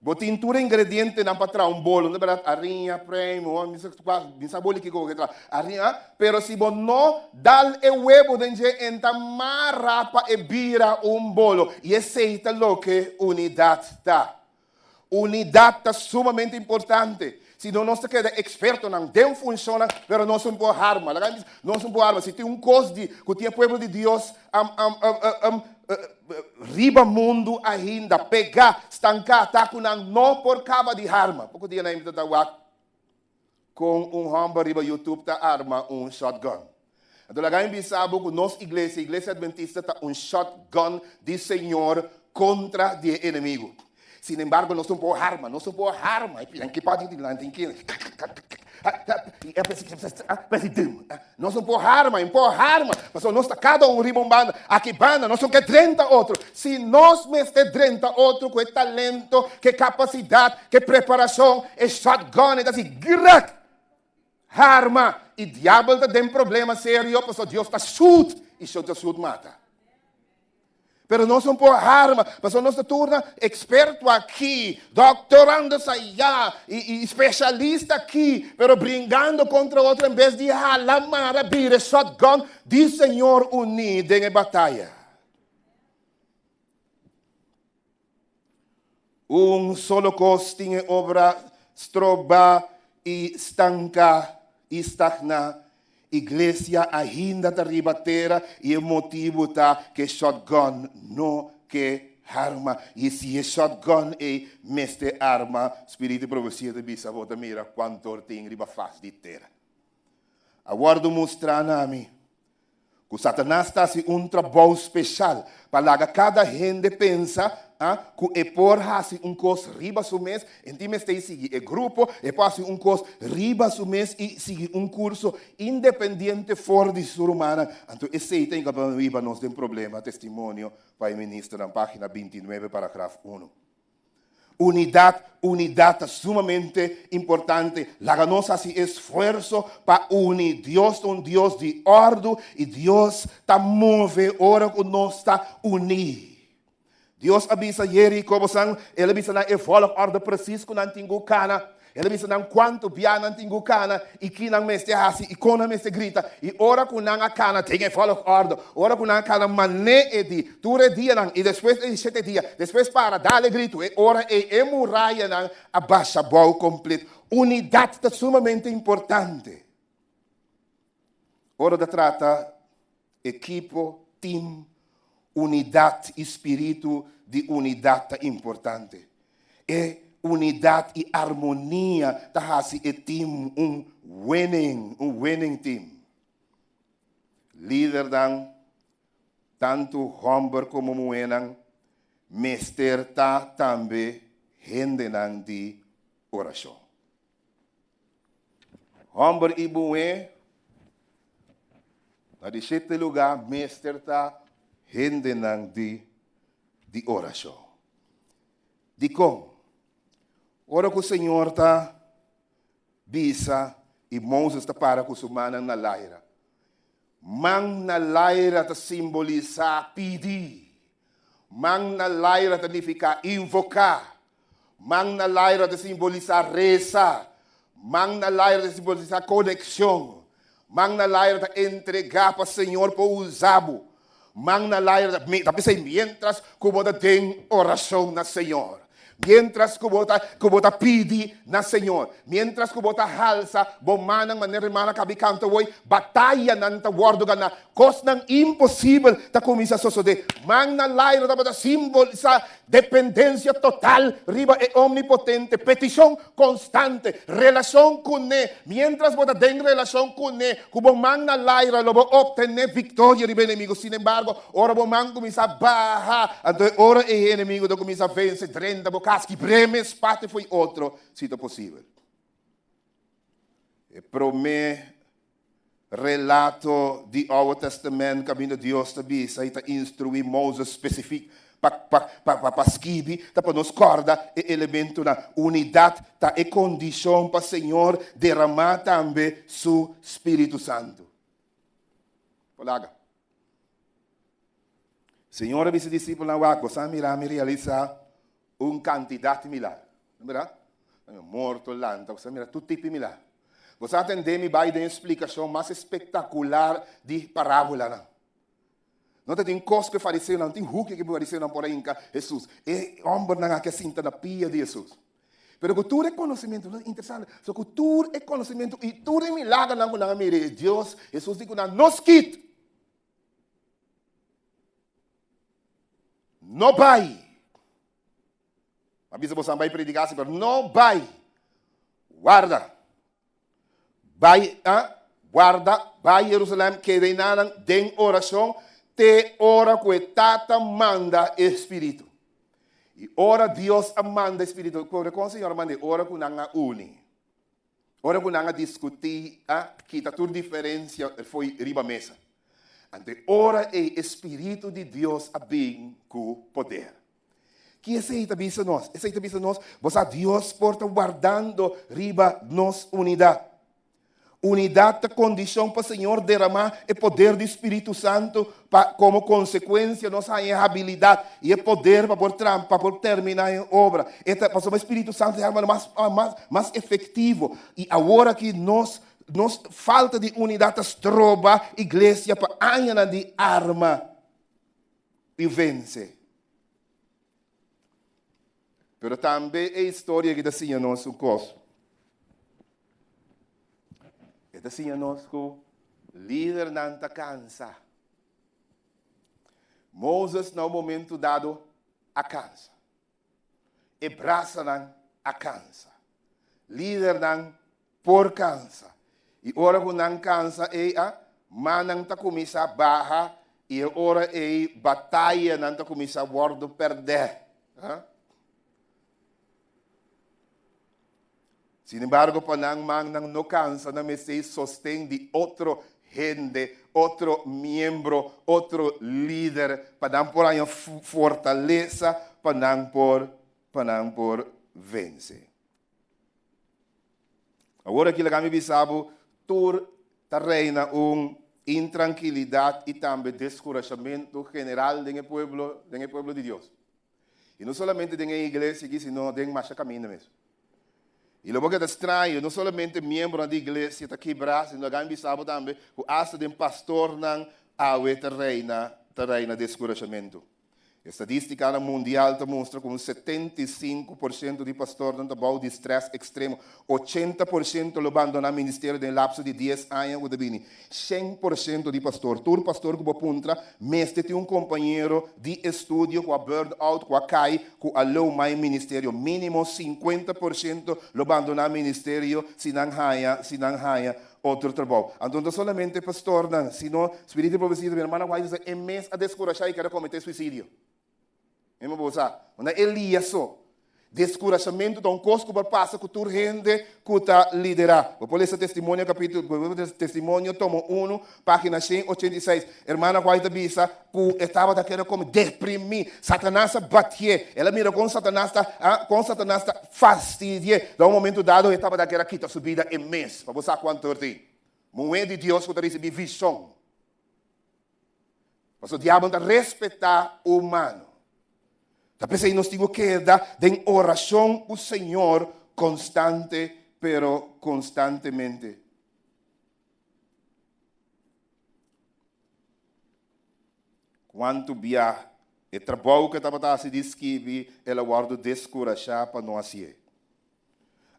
Bo tin tur ingredientenan pa traha un bolo, no berdad? Ariña, primo, mi sa kua, mi sa boli kiko bo ke traha. Ariña, pero si bo no dal e webo den dje, en ta mara pa e bira un bolo. I esei ta loke unidat ta. Unidat ta sumamente importante. Si no nos ta keda ekspertonan den funshonnan, pero nos no por harma. Laga mi bisa, nos no por harma. Si tin un kos di ku tin e pueblo di Dios riba mundu ainda, pegá, stanká, ta ku nan no por kaba di harma. Poko dia nan mi ta wak kon un hòmber riba YouTube ta arma un shotgun. Anto laga mi bisa bo ku nos iglesia, Iglesia Adventista, ta un shotgun di Señor kontra di e enemigu. Sin embargo, nos no por harma, nos no por harma. E pinan ki parti di dilanti ki Nos no por harma, no por harma. Pasobra nos ta kada un riba un banda. Aki banda, nos no ke drenta otro. Si nos mester drenta otro ku e talento, ku e kapasidat, ku e preparashon, e shotgun e ta hasi grak. Harma y diabel ta den problema serio pasobra Dios ta shoot y shoot ta shoot mata. Pero nos no por harma pasobra nos ta turna experto aki, doctorandos allá y, y specialista aki, pero bringando contra otro en vez di hala mara bira shotgun di Señor uní den e bataya. Un solo kos tin e obra strobá i stanká i stagná. Iglesia ainda ta riba tera i e motibu ta ku e shotgun no ke arma. I si e shotgun ei mester arma, spiritu di profesia ta bisa bo ta mira kuantor tin riba fas di tera. A wòrdu mustrá na mi Ku Satanas ta hasi un trabou speshal pa laga kada hende pensa ku e por hasi un kos riba su mes, en tin mester sigui e grupo, e por hasi un kos riba su mes i sigui un kurso independiente for di su rumannan. Anto esei ta hiba nos den problema, Testimonio pa e Ministernan, página 29, paragraf 1. Unidat, unidat ta sumamente importante. Laga nos hasi esfuerso pa uni. Dios ta un Dios di òrdu i Dios ta move ora ku nos ta uní. Dios a bisa Jeriko, bosan, el a bisa nan e volgorde presis ku nan tin ku kana. El a bisa nan kuantu bia nan tin ku kana i ki nan mester hasi i kon nan mester grita. I ora ku nan a kana den e volgorde, ora ku nan a kana mané e di, tur e dianan i despues e di shete dia, despues para dal e gritu, e ora ei e murayanan a basha bou komplet. Unidat ta sumamente importante. Ora ta trata ekipo, tim, unidat i spiritu di unidat ta importante. E unidat i armonia ta hasi e tim un winning, un winning team. Lidernan, tantu hòmber komo muhénan, mester ta tambe hendenan di orashon. Hòmber i muhé na di shete lugá mester ta hendenan di di orashon. Dikon? Ora ku Señor ta bisa i Moses ta para ku su mannan na laira. Man na laira ta simbolisá pidi. Man na laira ta nifiká invoká. Man na laira ta simbolisá resa. Man na laira ta simbolisá konekshon. Man na laira ta entregá pa Señor por usa bo. Man na laira ta p'esei miéntras ku bo ta den orashon na Señor, miéntras ku bo ta ku bo ta pidi na Señor, miéntras ku bo ta halsa bo mannan manera hermana kabi kanta woi, batayanan ta wòrdu ganá, kosnan imposibel ta kuminsá sosodé. Man na laira tabata simbolisá dependensia total riba e Omnipotente, petishon Konstante relashon kuné. Miéntras bo ta den relashon kuné, ku bo man na laira lo bo optené viktoria riba e enemigu. Sinembargo, ora bo man kuminsá baha, anto e ora ei e enemigu ta kuminsá vense, drenta bo kas, kibr'é mes parti fo'i otro, si ta posibel. E promé relato di Oude Testament kaminda Dios ta bisa i ta instruí Moses spesifik pa pa pa pa skibi ta pa nos kòrda e elementonan. Unidat ta e kondishon pa Señor deramá tambe su Spiritu Santu. Polaga. Señor a bisa disipelnan, Wak, boso a mira mi realisá un kantidat di milagro. Mira, morto lanta, bo mira tur tipo di milagro. Bo sa tende mi bai den splikashon mas espektakular di parábolanan. No ta tin kos ku e fariseonan, tin huki ku e fariseonan por a hinka Hesus. E hòmbernan aki a sinta na pia di Hesus. Pero ku tur e konosementu, no interesante, so ku tur e konosementu i tur e milagernan ku nan a mira, Dios, Hesus di ku nan, no skit! No bai! A bisa boso bai prediká, pero no bai! Warda! Bai, ah, warda, bai Jerusalem, keda enanan den orashon te ora ku e Tata manda e Spiritu. I ora Dios a manda e Spiritu, kore kon Señor a manda? Ora ku nan a uni. Ora ku nan a diskutí, a kita tur diferensia fo'i riba mesa. Anto e ora ei e Spiritu di Dios a bin ku poder. Ki esei ta bisa nos? Esei ta bisa nos, bo sa Dios por ta wardando riba nos unidat. Unidat ta kondishon pa Señor deramá e poder di Spiritu Santu pa komo konsekuensia nos haña e habilidat i e poder pa por tram pa por terminá e obra. E ta pasobra e Spiritu Santu ta e arma mas mas mas efektivo i awor aki nos nos falta di unidat ta stroba iglesia pa añanan di arma i vense. Pero tambe e historia aki ta siña nos un kos. E ta siña nos ku lidernan ta kansa. Moses na un momento dado a kansa. E brasanan a kansa. Lidernan por kansa. I ora ku nan kansa ei a, mannan ta kuminsá baha i e ora ei batayanan ta kuminsá wòrdu pèrdè. Sin embargo, pa nan mannan no kansa, nan mester sosten di otro hende, otro miembro, otro lider, pa nan por haña fortalesa, pa nan por, pa nan por vense. Awor aki laga mi bisa bo, tur ta reina un intrankilidat i tambe deskurashamentu general den e pueblo, den e pueblo di Dios. I no solamente den e iglesia aki, sino den masha kaminda mes. I lo bo keda straño, no solamente miembronan di iglesia ta kibrá, sino laga mi bisa bo tambe ku asta den pastornan awe ta reina, ta reina deskurashamentu. Estadístikanan mundial ta mustra ku un 75% di pastornan ta bou di strès ekstremo. 80% lo bandoná ministerio den lapso di dies aña ku ta bini. 100% di pastor, tur pastor ku bo puntra, mester tin un kompañero di estudio ku a burn out, ku a kai, ku a lou mai ministerio. Mínimo 50% lo bandoná ministerio si nan haña, si nan haña otro trabou. Anto no ta solamente pastornan, sino Spiritu di Profesia ta bira Hermana White ta sa e mes a deskurashá i kere kometé suisidio. Mima bo sa, no Elias so. Deskurashamentu ta un kos ku por pasa ku tur hende ku ta liderá. Bo por lesa Testimonio kapítulo, Testimonio tomo unu, página 186. Hermana White ta bisa ku e tabata kere kome deprimí. Satanas a batié. El a mira kon Satanas ta, kon Satanas ta fastidié. Na un momento dado e tabata kere kita su bida e mes. Pa bo sa kuantu tin muhé di Dios ku ta risibí vishon. Pasobra diabel no ta respetá humano. Ta p'esei nos tin ku keda den orashon ku Señor konstante pero konstantemente. Kuantu bia e trabou ku e tabata hasi di skibi el a wòrdu deskurashá pa no hasié.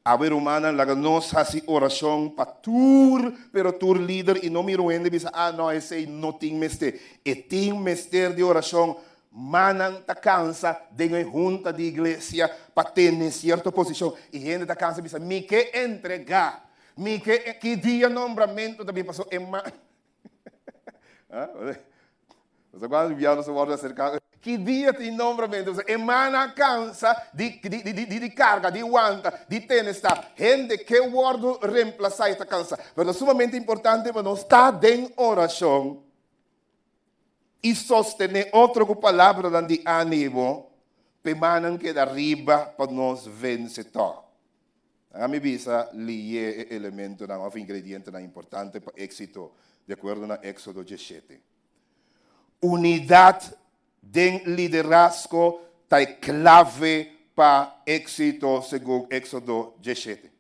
Awe rumannan laga nos hasi orashon pa tur pero tur lider i no mira un hende bisa ah no esei no tin mester. E tin mester di orashon manan ta kansa den e hunta di iglesia pa tene sierto posishon i hende ta kansa bisa mi ke entrega mi ke ki dia nombramentu ta bin paso e man Nos cuando biaha nos wordo acerca. Ki dia tin nombramentu? E mana cansa di, di, di, di, di carga, di wanta, di tene sta. Hende ke wordo reemplaza y ta cansa. Pero ta sumamente importante pa nos ta den oracion y sostene otro cu palabranan di animo p'e manan keda riba pa nos vence tog. Laga mi bisa lié e elementonan òf ingredientenan importante pa éksito, di akuerdo na Éksodo diesshete. Unidat den liderazgo ta e klave pa éksito segun Éksodo 17.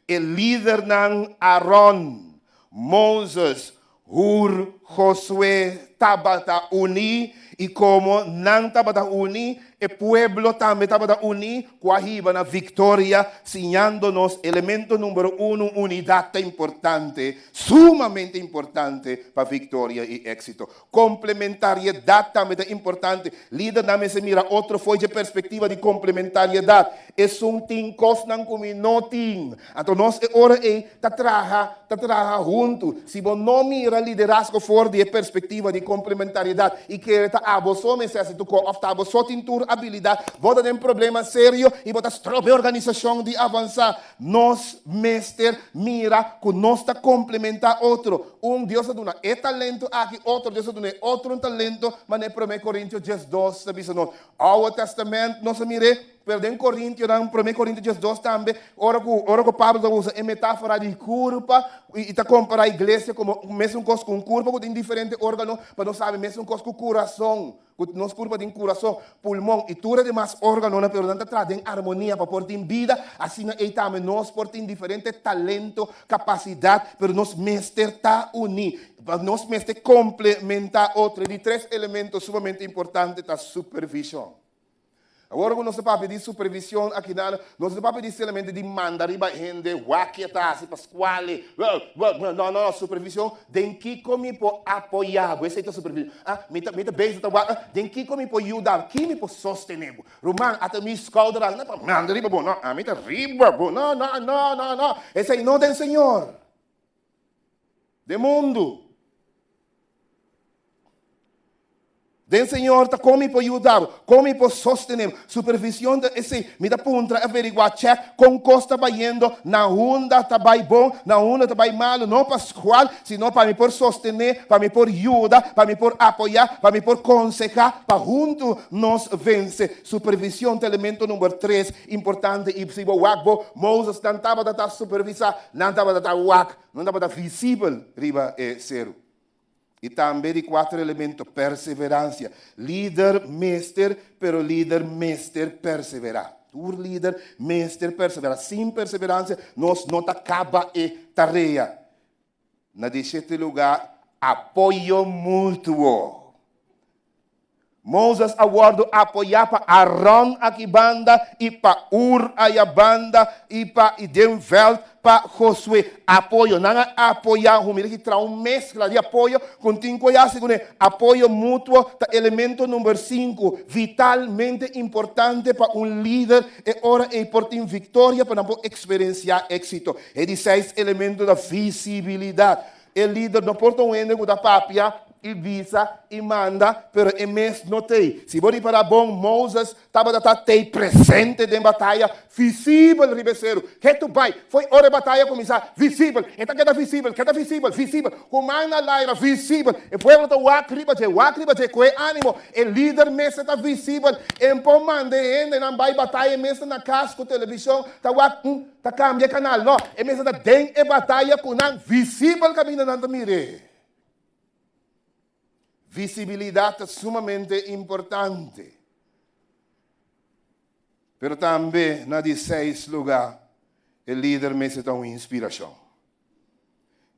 E lidernan Aron, Moses, Hur, Josué tabata uní i komo nan tabata uní, e pueblo tambe tabata uní ku a hiba na viktoria, siñando nos elemento número unu, unidat ta importante, sumamente importante pa viktoria i éksito. Komplementariedat tambe ta importante. Lidernan mester mira otro fo'i dje perspektiva di komplementariedat. Esun tin kosnan ku mi no tin. Anto nos e ora ei ta traha, ta traha huntu. Si bo no mira liderazgo for di e perspektiva di komplementariedat i kere ta abo so mester hasi tur kos òf ta abo so tin tur abilidat, bo ta den problema serio i bo ta stroba e organisashon di avansá. Nos mester mira ku nos ta komplementá otro. Un Dios a duna e talento aki, otro Dios a duna e otro un talento, manera Promé Korintio 12 ta bisa nos. Oude Testament nos a mir'é, pero den Korintionan, Promé Korintio 12 tambe, ora ku ora ku Pablo ta usa e metáfora di kurpa i ta kompará iglesia komo mesun kos ku un kurpa ku tin diferente órgano, pa nos sabi mesun kos ku kurason. Ku nos kurpa tin kurason, pulmon i tur e demas órganonan, pero nan ta traha den armonia pa por tin bida, asina ei tambe nos por tin diferente talento, kapasidat, pero nos mester ta uní, nos mester komplementá otro. E di tres elemento sumamente importante ta supervishon. Awor ku nos ta papia di supervision akinan, nos no ta papia di solamente di manda riba hende wak ke ta hasi pa skual, no, no, no, supervision den kiko mi por apoya bo, esei ta supervision. Ah, mi ta, mi ta bezig ta wak, den kiko mi por yuda bo, ki mi por sostene bo. Ruman, ata mi skouder aki, no pa manda riba bo, no, ami ta riba bo, no, no, no, no, no, esei no den Señor. Den mundu. Den Señor ta kon mi por yuda bo, kon mi por sostené bo. Supervision ta esei. Mi ta puntra, averiguá, chèk kon kos ta bayendo, na unda ta bai bon, na unda ta bai malu. No pa skual, sino pa mi por sostené, pa mi por yuda, pa mi por apoyá, pa mi por konsehá, pa huntu nos vense. Supervision ta elemento number tres importante i si bo wak bo, Moses nan tabata ta supervisá, nan tabata ta wak, nan tabata visibel riba e seru. I tambe di kuater elemento, perseveransia. Lider mester, pero lider mester perseverá. Tur lider mester perseverá. Sin perseveransia nos no ta kaba e tarea. Na di shete lugá, apoyo mutuo. Moses a wòrdu apoyá pa Aron aki banda i pa Hur aya banda i pa i den vèlt pa Josué. Apoyo. Nan a apoyá hu. Mira ki traha un meskla di apoyo ku tin ku e hasi kuné. Apoyo mutuo ta elemento number sinku, vitalmente importante pa un lider e ora ei por tin viktoria pa nan por eksperensiá éksito. E di seis elemento ta visibilidat. E lider no por ta un hende ku ta papia i bisa i manda, pero e mes no t'ei. Si bo ripará bon, Moses tabata ta t'ei presente den bataya, visibel riba e seru. Ke tu bai, fo'i ora e bataya kuminsá, visibel, e ta keda visibel, keda visibel, visibel, ku man na laira, visibel. E pueblo ta wak riba dje, wak riba dje, ku e ánimo. E lider mester ta visibel. E por manda e hendenan bai bataya, e mes ta na kas ku televishon ta wak. Ta kambia e kanal. No, e mester ta den e bataya ku nan visibel kaminda nan ta mir'é. Visibilidat ta sumamente importante. Pero tambe na di seis lugá, e lider mester ta un inspirashon.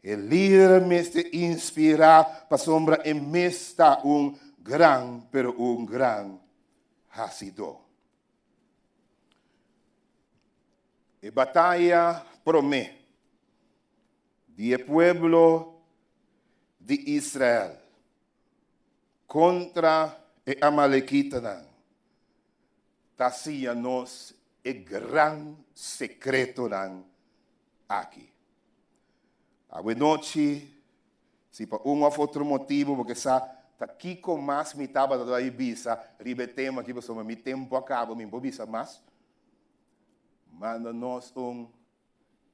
E lider mester inspirá pasobra e mes ta un gran, pero un gran hasidó. E bataya promé di e pueblo di Israel kontra e amalekitanan ta siña nos e gran sekretonan aki. Awe nochi Si pa un òf otro motibu bo ke sa ta kiko mas mi tabata ta bai bisa riba e tema aki pasobra mi tempu a kaba mi por bisa mas, manda nos un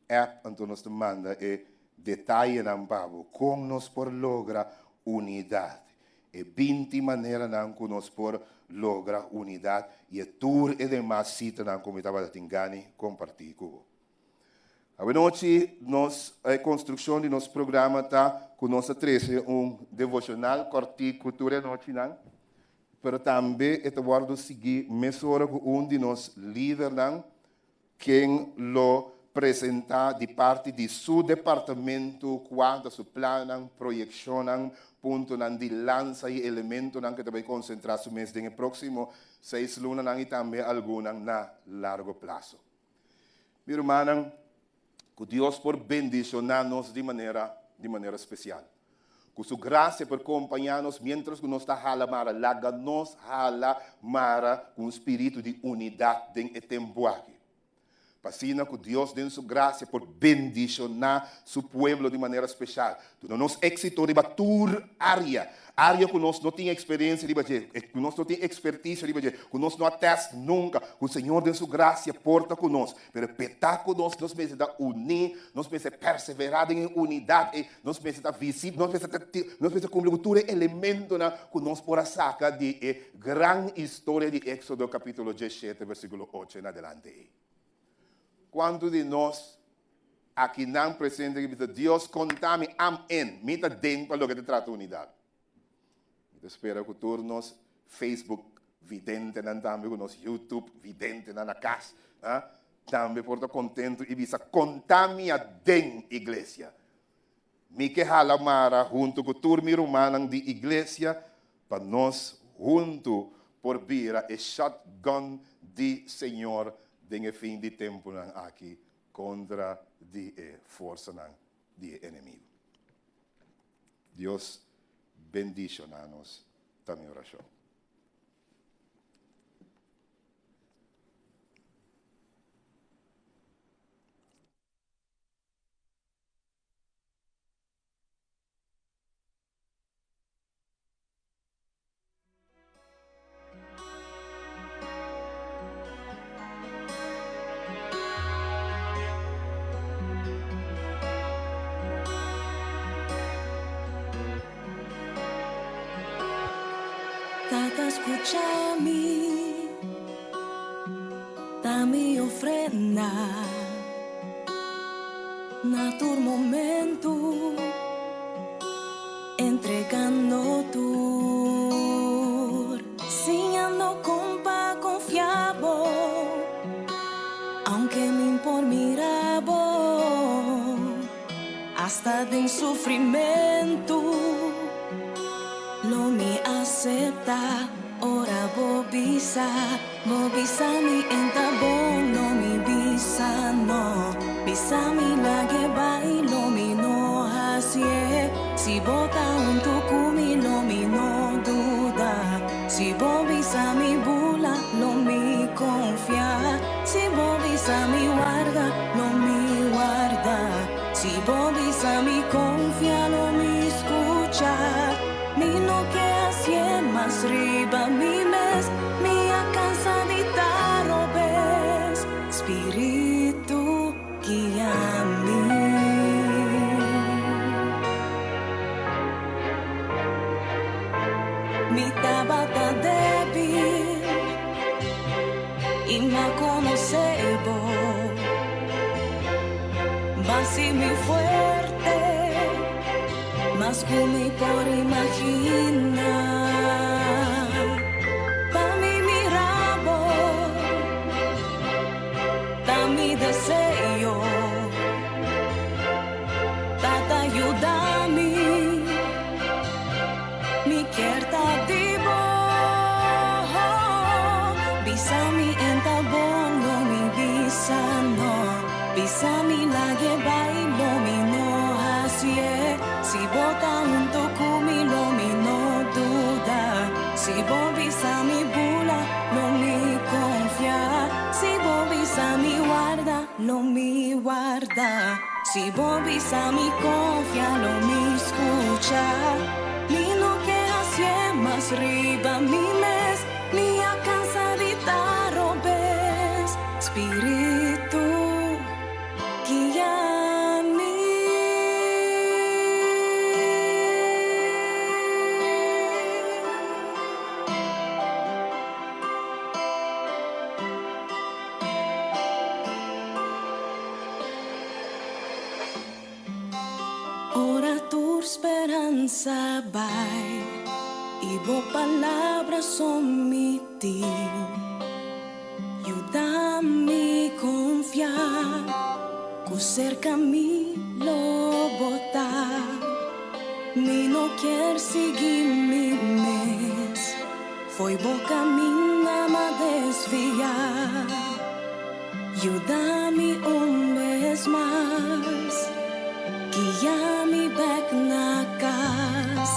app anto nos ta manda e detayenan pa bo kon nos por logra unidat, e 20 maneranan ku nos por logra unidat i e tur e demas sitanan ku mi tabata tin gana kompartí ku bo. Awenochi nos e konstrukshon di nos programa ta ku nos ta trese un devoshonal kòrtiku tur e anochinan. pero tambe e ta wòrdu sigui mesora ku un di nos lidernan ken lo presentá di parti di su departamento kua ta su plannan, proyekshonnan, puntonan di lansa i elementonan ku e ta bai konsentrá su mes den e próksimo seis lunanan i tambe algunnan na largo plaso. Mi rumannan, ku Dios por bendishoná nos di manera di manera spesial. Ku su grasia por kompañá nos miéntras ku nos ta hala mara. Laga nos hala mara ku un spiritu di unidat den e tempu aki. Pa asina ku Dios den su grasia por bendishoná su pueblo di manera spesial. Duna nos éksito riba tur área, área ku nos no tin eksperensia riba dje, ku nos no tin ekspertisia riba dje, ku nos no a tèst nunka, ku Señor den su grasia por ta ku nos. Pero petá ku nos, nos mester ta uní, nos mester perseverá den e unidat ei, nos mester ta visibel, nos mester ta nos mester kumpli ku tur e elementonan ku nos por a saka di e gran historia di Éksodo kapítulo diesshete versíkulo ocho en adelante ei. Kuantu di nos akinan presente ki bisa, Dios konta mi, am in, mi ta den pa loke ta trata unidat? Mi ta spera ku tur nos Facebook videntenan tambe, ku nos YouTube videntenan na kas, tambe por ta kontentu i bisa, Konta mi aden, iglesia. Mi ke hala mara huntu ku tur mi rumannan di iglesia pa nos huntu por bira e shotgun di Señor den e fin di tempunan aki kontra di e forsanan di e enemigu. Dios bendiciona nos ta mi oracion. Tata skucha mi, ta mi ofrenda na tur momento, entregando tur, siñando kon pa konfia bo, aunke mi por mira bo, hasta den sufrimentu, lo mi aseptá ora bo bisa, bo bisa mi en ta bon, lo mi bisa no, bisa mi lag'e bai, lo mi no hasié, si bo ta huntu ku mi, lo mi no duda, si bo bisa mi bula, lo mi konfia, si bo bisa mi warda, lo mi warda, si bo bisa mi konfia, lo mi skucha. Mi no ke hasié mas riba mi mes, mi a kansa di ta robes, Spiritu guia mi. Mi tabata debil i m'a konosé bo, b'a hasi mi fuerte. Mas ku mi por imaginá. Pa mi mira bo ta mi deseo. Tata yuda mi, mi kier ta di bo. Bisa mi en ta bon, lo mi bisa no. Bisa mi lag'e bai, lo mi no hasié. Si bo ta hunto ku mi, lo mi no duda. Si bo bisa mi bula, lo mi konfia. Si bo bisa mi warda, lo mi warda. Si bo bisa mi konfia, lo mi skucha. Mi no ke hasié mas riba mi mes, mi a kansa di ta robes. Spiritu guia mi. Ora tur speransa bai i bo palabra so. tin. Yuda mi konfia ku serka mi lo bo ta. Mi no kier sigui mi mes, fo'i bo kaminda m'a desvia. Yuda mi un bes mas, guia mi bek na kas.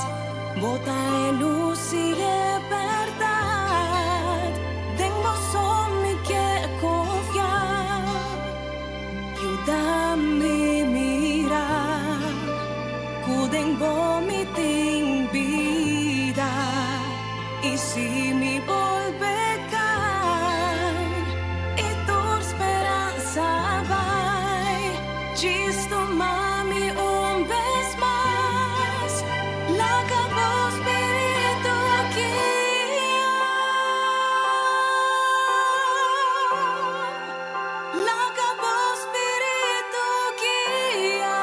Bo ta e lus i e bèrdat, den bo so mi ke konfia. Yuda mi mira ku den bo mi tin bida, i si mi bolbe kai i tur speransa bai, djis tuma mi un bes mas, laga bo spiritu guia. Laga bo spiritu guia.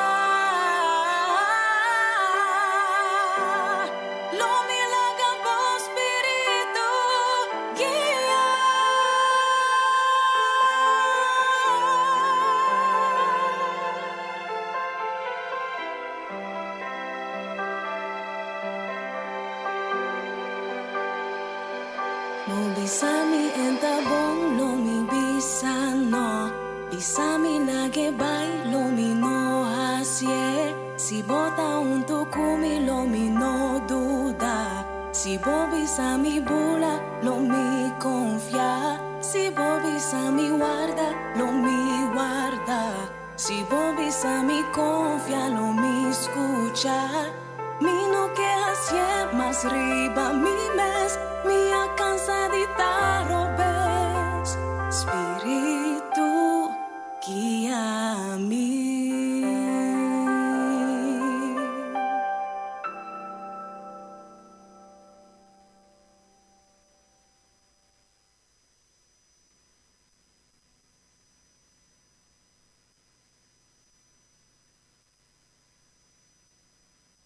Lo mi laga bo spiritu guia. Bo bisa mi en ta bon, lo mi bisa no. Bisa mi lag'e bai, lo mi no haci'e. Si bo ta hunto cu mi, lo mi no duda. Si bo bisa mi bula, lo mi confia. Si bo bisa mi warda, lo mi warda. Si bo bisa mi confia, lo mi scucha. Mi no ke haci'e mas riba mi mes, mi a cansa di ta robes. Spiritu guia mi.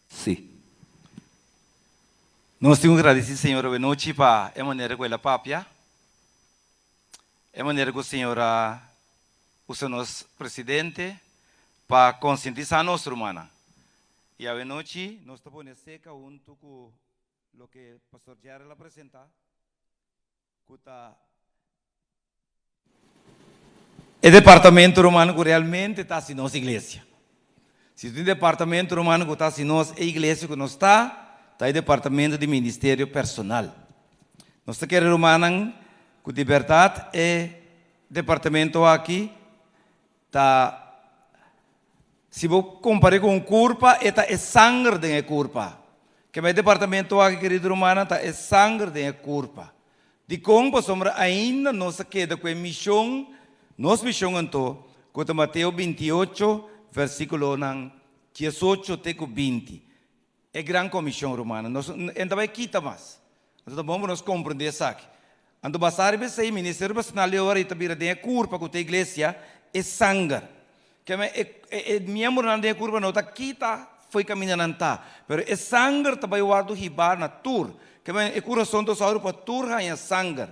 Sí. Nos tin ku gradisí Señor awenochi pa e manera ku el a papia, e manera ku Señor a usa nos presidente pa konsientisá nos rumannan. I awenochi nos ta pone seka huntu ku loke Pastor Gerald a presentá. Ku ta e departamento romano ku realmente ta hasi nos iglesia. Si tin departamento romano ku ta hasi nos e iglesia ku nos ta, ta e departamento di ministerio personal. Nos ta kere rumannan ku di bèrdat e departamento aki ta, si bo kompar'é ku un kurpa, e ta e sanger den e kurpa. Kema e departamento aki, kerido rumannan, ta e sanger den e kurpa. Dikon? Pasobra ainda nos a keda ku e mishon, nos mishon anto, ku ta Mateo 28, versíkulonan 18 te ku 20. E gran komishon, rumannan. Nos no ta bai kita mas. Anto ta bon pa nos komprendé esaki. Anto basá riba esei, Ministerio Personal di ora i ta bira den e kurpa ku ta e iglesia, e sanger. Keme e e miembronan den e kurpa no ta kita fo'i kaminda nan ta, pero e sanger ta bai wòrdu hibá na tur. Keme e kurason ta sòru pa tur haña sanger.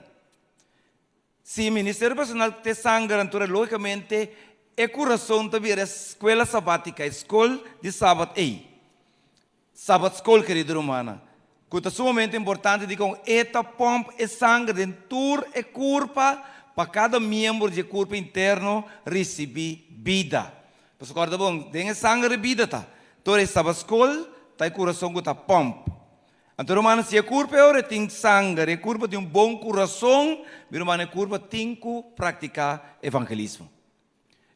Si Ministerio Personal te sanger anto lógikamente e kurason ta bira e skuela sabátika, e skol di sabat ei. Sabat skol, kerido rumannan, ku ta sumamente importante dikon e ta pòmp e sanger den tur e kurpa pa kada miembro di e kurpa interno risibí bida. Pasobra kòrda bon, den e sanger e bida ta. Tur e sabat skol ta e kurason ku ta pòmp. Anto rumannan, si e kurpa e ora e tin sanger, e kurpa tin un bon kurason, mi rumannan, e kurpa tin ku praktiká evangelismo.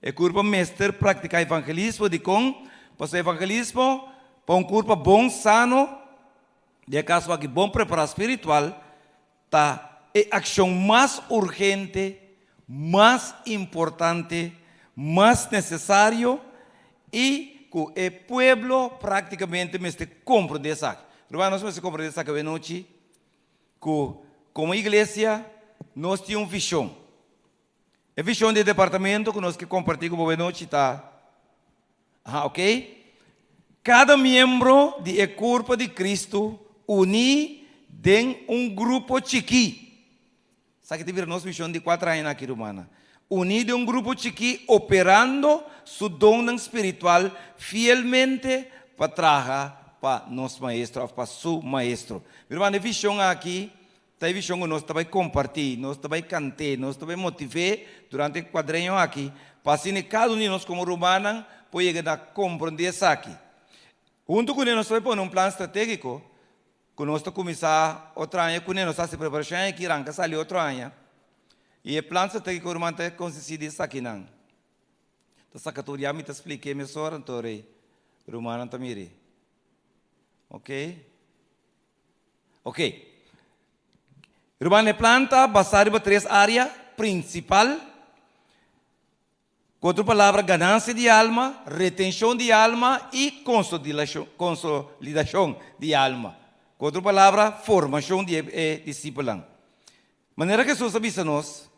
E kurpa mester praktiká evangelismo. Dikon? Pasobra evangelismo pa un kurpa bon, sano, den e kaso aki bon prepará spiritual, ta e akshon mas urgente, mas importante, mas nesesario i ku e pueblo praktikamente mester komprondé esaki. Ruman, nos mester komprondé esaki awenochi ku komo iglesia nos tin un vishon. E vishon di e departamento ku nos ke kompartí ku bo awenochi ta, aha, ok, Kada miembro di e kurpo di Kristu uní den un grupo chikí. Esaki ta bira nos mishon di kuater añanan aki, rumannan. Uní den un grupo chikí operando su donnan spiritual fielmente pa traha pa nos Maestro òf pa su Maestro. Mi ruman, e vishon aki ta e vishon ku nos ta bai kompartí, nos ta bai kant'é, nos ta bai motiv'é durante e kuadreño aki pa asina kada un di nos komo rumannan por yega na komprondé esaki. Huntu kuné nos ta bai pone un plan stratégiko Ku nos ta kuminsá otro aña kuné nos hasi preparashon aki ranka sali otro aña. I e plan stratégiko ruman ta konsistí di esakinan. Ta saka tur ya mi ta splik'é mesora anto rei rumannan ta miri. Ok. Ok. Ruman e plan ta basá riba tres área prinsipal. Ku otro palabra, ganansia di alma, retenshon di alma i konsolidashon di alma. Ku otro palabra, formashon di e disipelnan. Manera Hesus a bisa nos,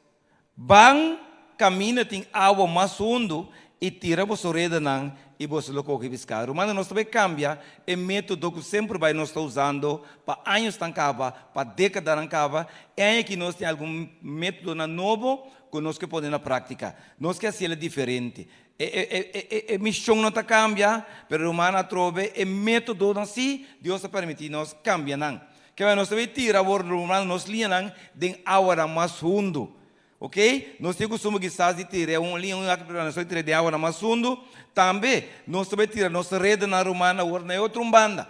Ban kaminda tin awa mas hundu i tira boso redanan i boso lo kohe piská. Rumannan, nos ta bai kambia e método ku semper bai nos ta usando pa añosnan kaba, pa dékadanan kaba. E aña aki nos tin algun métodonan nobo ku nos ke pone na práktika. Nos ke hasiel diferente. E e e e mishon no ta kambia, pero ruman atrobe e métodonan sí Dios a permití nos kambia nan. Kebei nos ta bai tira awor ruman nos liñanan den awanan mas hundu. Ok? Nos tin kustumber kisas di tira un liña un aki pero nos ta bai tira den awanan mas hundu. Tambe nos ta bai tira nos redenan ruman awor na e otro un banda.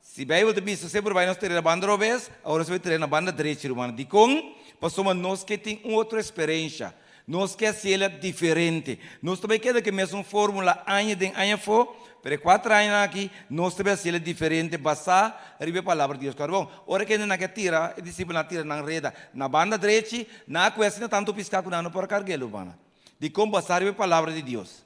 Si Bijbel ta bisa semper bai nos tira na banda robes, awor nos bai tira na banda drechi, rumannan. Dikon? Pasobra nos ke tin un otro esperensha. Nos ke hasiel diferente. Nos ta bai keda ku e mesun fórmula aña den aña afó, pero e kuater añanan aki nos ta bai hasiel diferente basá riba e Palabra di Dios. Kòrda bon, ora ku hendenan ke tira, e disipelnan a tira nan reda na banda drechi, nan a kue asina tantu piská ku nan no por a karg'el, rumannan. Dikon? Basá riba e Palabra di Dios.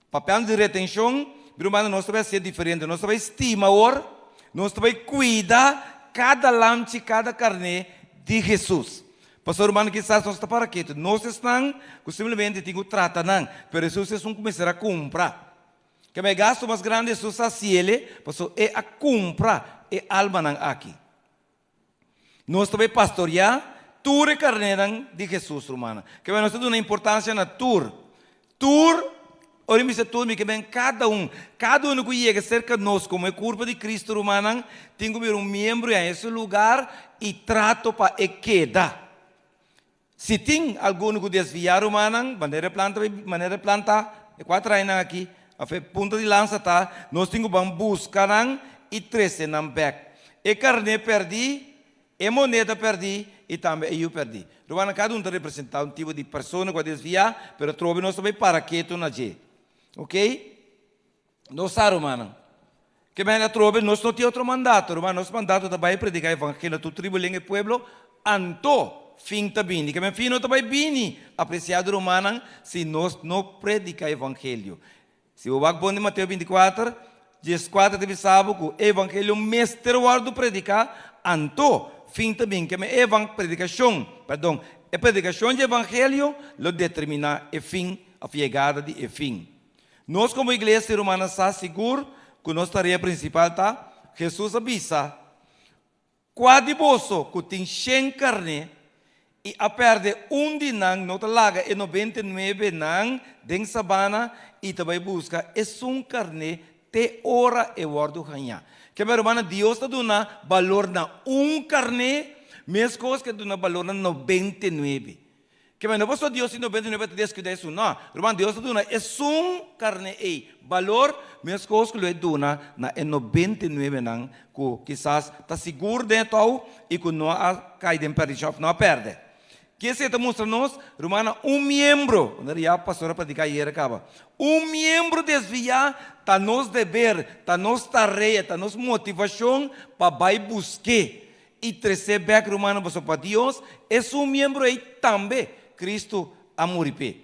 Papiando di retenshon, mi rumannan, nos ta bai hasié diferente. Nos ta bai stima awor, nos ta bai kuida kada lamchi, kada karné di Hesus. Pasobra, rumannan, kisas nos ta para ketu. Nos esnan ku simplemente tin ku trata nan, pero Hesus esun ku mester a kumpra. Kema e gastu mas grandi Hesus a hasiel, pasobra e a kumpra e almanan aki. Nos ta bai pastoriá tur e karnénan di Hesus, rumannan. Ke bai nos ta duna importansia na tur. Tur, ora mi bisa tur, mi ke men kada un. Kada unu ku yega serka nos komo e kurpo di Kristu, rumannan, tin ku bira un miembro i haña su lugar i trato pa e keda. Si tin algun ku desviá, rumannan, manera e plan ta bai, manera e plan ta, e kuater añanan aki, òf e punto di lansa ta, nos tin ku ban buska nan i trese nan bèk. E karné pèrdí, e moneda pèrdí i tambe e yu pèrdí. Rumannan, kada un ta representá un tipo di persona ku a desviá, pero atrobe nos ta bai para ketu na dje. Oké? Nos sa, rumannan, ke mende atrobe nos no tin otro mandato, ruman, nos mandato ta bai prediká evangelio na tur tribu, lenga i pueblo, anto fin ta bini. Ke men fin no ta bai bini, apresiado rumannan, si nos no prediká evangelio. Si bo wak bon di Mateo 24, 14 ta bisa bo ku e evangelio mester wòrdu prediká, anto fin ta bini. Ke men evan predikashon, perdon, e predikashon di evangelio lo determiná e fin òf yegada di e fin. Nos komo iglesia rumannan sa sigur ku nos tarea prinsipal ta, Hesus a bisa, Kua di boso ku tin shen karné i a pèrdè un di nan no ta laga e nobenta i nuebe nan den sabana i ta bai buska esun karné te ora e wòrdu hañá? Kebé rumannan, Dios ta duna balor na un karné meskos ku e duna balor na 99. Ke men no pasobra Dios tin 99 ta deskuida esun. No, ruman, Dios ta duna esun karné ei balor meskos ku lo e duna na e 99 nan ku kisas ta sigur den e tou i ku no a kai den perdishon òf no a pèrdè. Ke esei ta mustra nos, rumannan? Un miembro, manera ya pastor a prediká ayera kaba, un miembro desviá ta nos deber, ta nos tarea, ta nos motivashon pa bai busk'é. I tresé bèk rumannan pasobra pa Dios esun miembro ei tambe Kristu a muri p'e.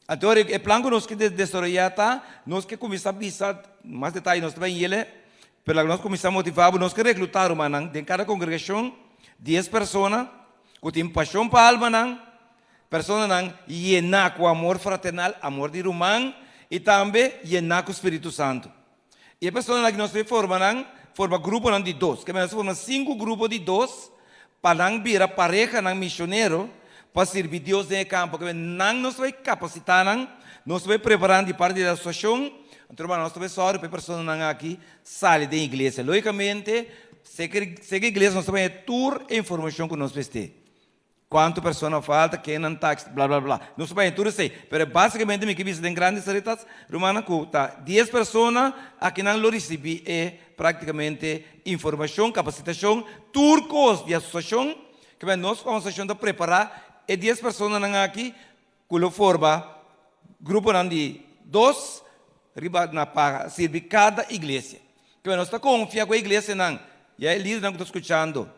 Anto ora e plan ku nos ke desaroyá ta, nos ke kuminsá bisa mas detaye nos ta bai yele, pero laga nos kuminsá motivá bo, nos ke reklutá rumannan den kada kongregashon dies persona ku tin pashon pa almanan, personanan yená ku amor fraternal, amor di ruman, i tambe yená ku Spiritu Santu. I e personanan aki nos ta forma nan, forma gruponan di dos. Ke nos ta forma sinku grupo di dos. pa nan bira parehanan misionero pa sirbi Dios den e kampo. Ke nan nos ta bai kapasitá nan, nos ta bai prepará nan di parti di asosiashon, anto hermano nos ta bai sòru pa e personanan aki sali den iglesia. Lógikamente, seka iglesia nos ta bai haña tur e informashon ku nos mester. Kuantu persona falta, kennan ta, bla bla bla. Nos ta bai tur esei. Pero básikamente mi ke bisa den Grandes Saritas, rumannan, ku ta dies persona akinan lo risibí e práktikamente informashon, kapasitashon, tur kos di asosiashon. Ke bai nos komo asosiashon ta prepará e dies personanan aki ku lo forma gruponan di dos riba na pa sirbi kada iglesia. Ke bai nos ta konfia ku e iglesianan, ya e lidernan ku ta skuchando,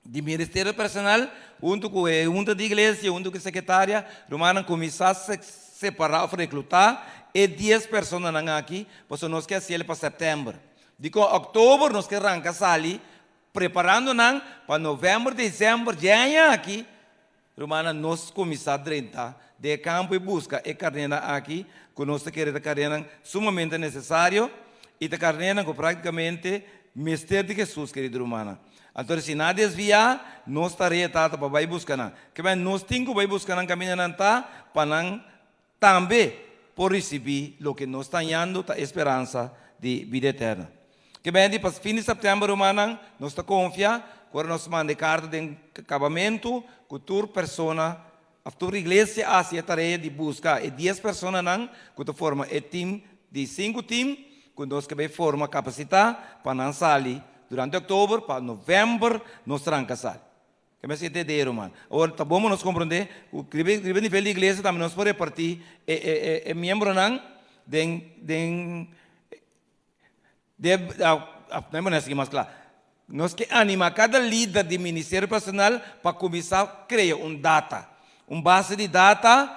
Di ministerio personal, huntu ku e hunta di iglesia, huntu ku e sekretaria, rumannan kuminsá separá òf reklutá e dies personanan aki, pasobra nos ke hasiel pa sèptèmber. Dikon òktober nos ke ranka sali preparando nan pa novèmber, desèmber dje aña aki, rumannan nos kuminsá drenta den e kampo i buska e karnénan aki ku nos ta kere ta karnénan sumamente nesesario i ta karnénan ku práktikamente mester di Hesus, kerido rumannan. Anto si nan a desviá, nos tarea ta ta pa bai buska nan. Kebei nos tin ku bai buska nan kaminda nan ta, pa nan tambe por risibí loke nos ta hañando ta e speransa di bida eterno. Kebei di pa fin di sèptèmber, rumannan, nos ta konfia ku ora nos manda e karta den kabamentu ku tur persona òf tur iglesia a hasi e tarea di buska e dies personanan ku ta forma e tim di sinku tim ku nos ke bai forma kapasitá pa nan sali durante òktober pa novèmber nos tranka sali. Ke mester e idea ruman. Awor ta bon pa nos komprondé ku riba riba nivel di iglesia tambe nos por repartí e e e miembronan den den De, no e sigui mas kla. Nos ke anima kada lider di ministerio personal pa kuminsá krea un data, un base di data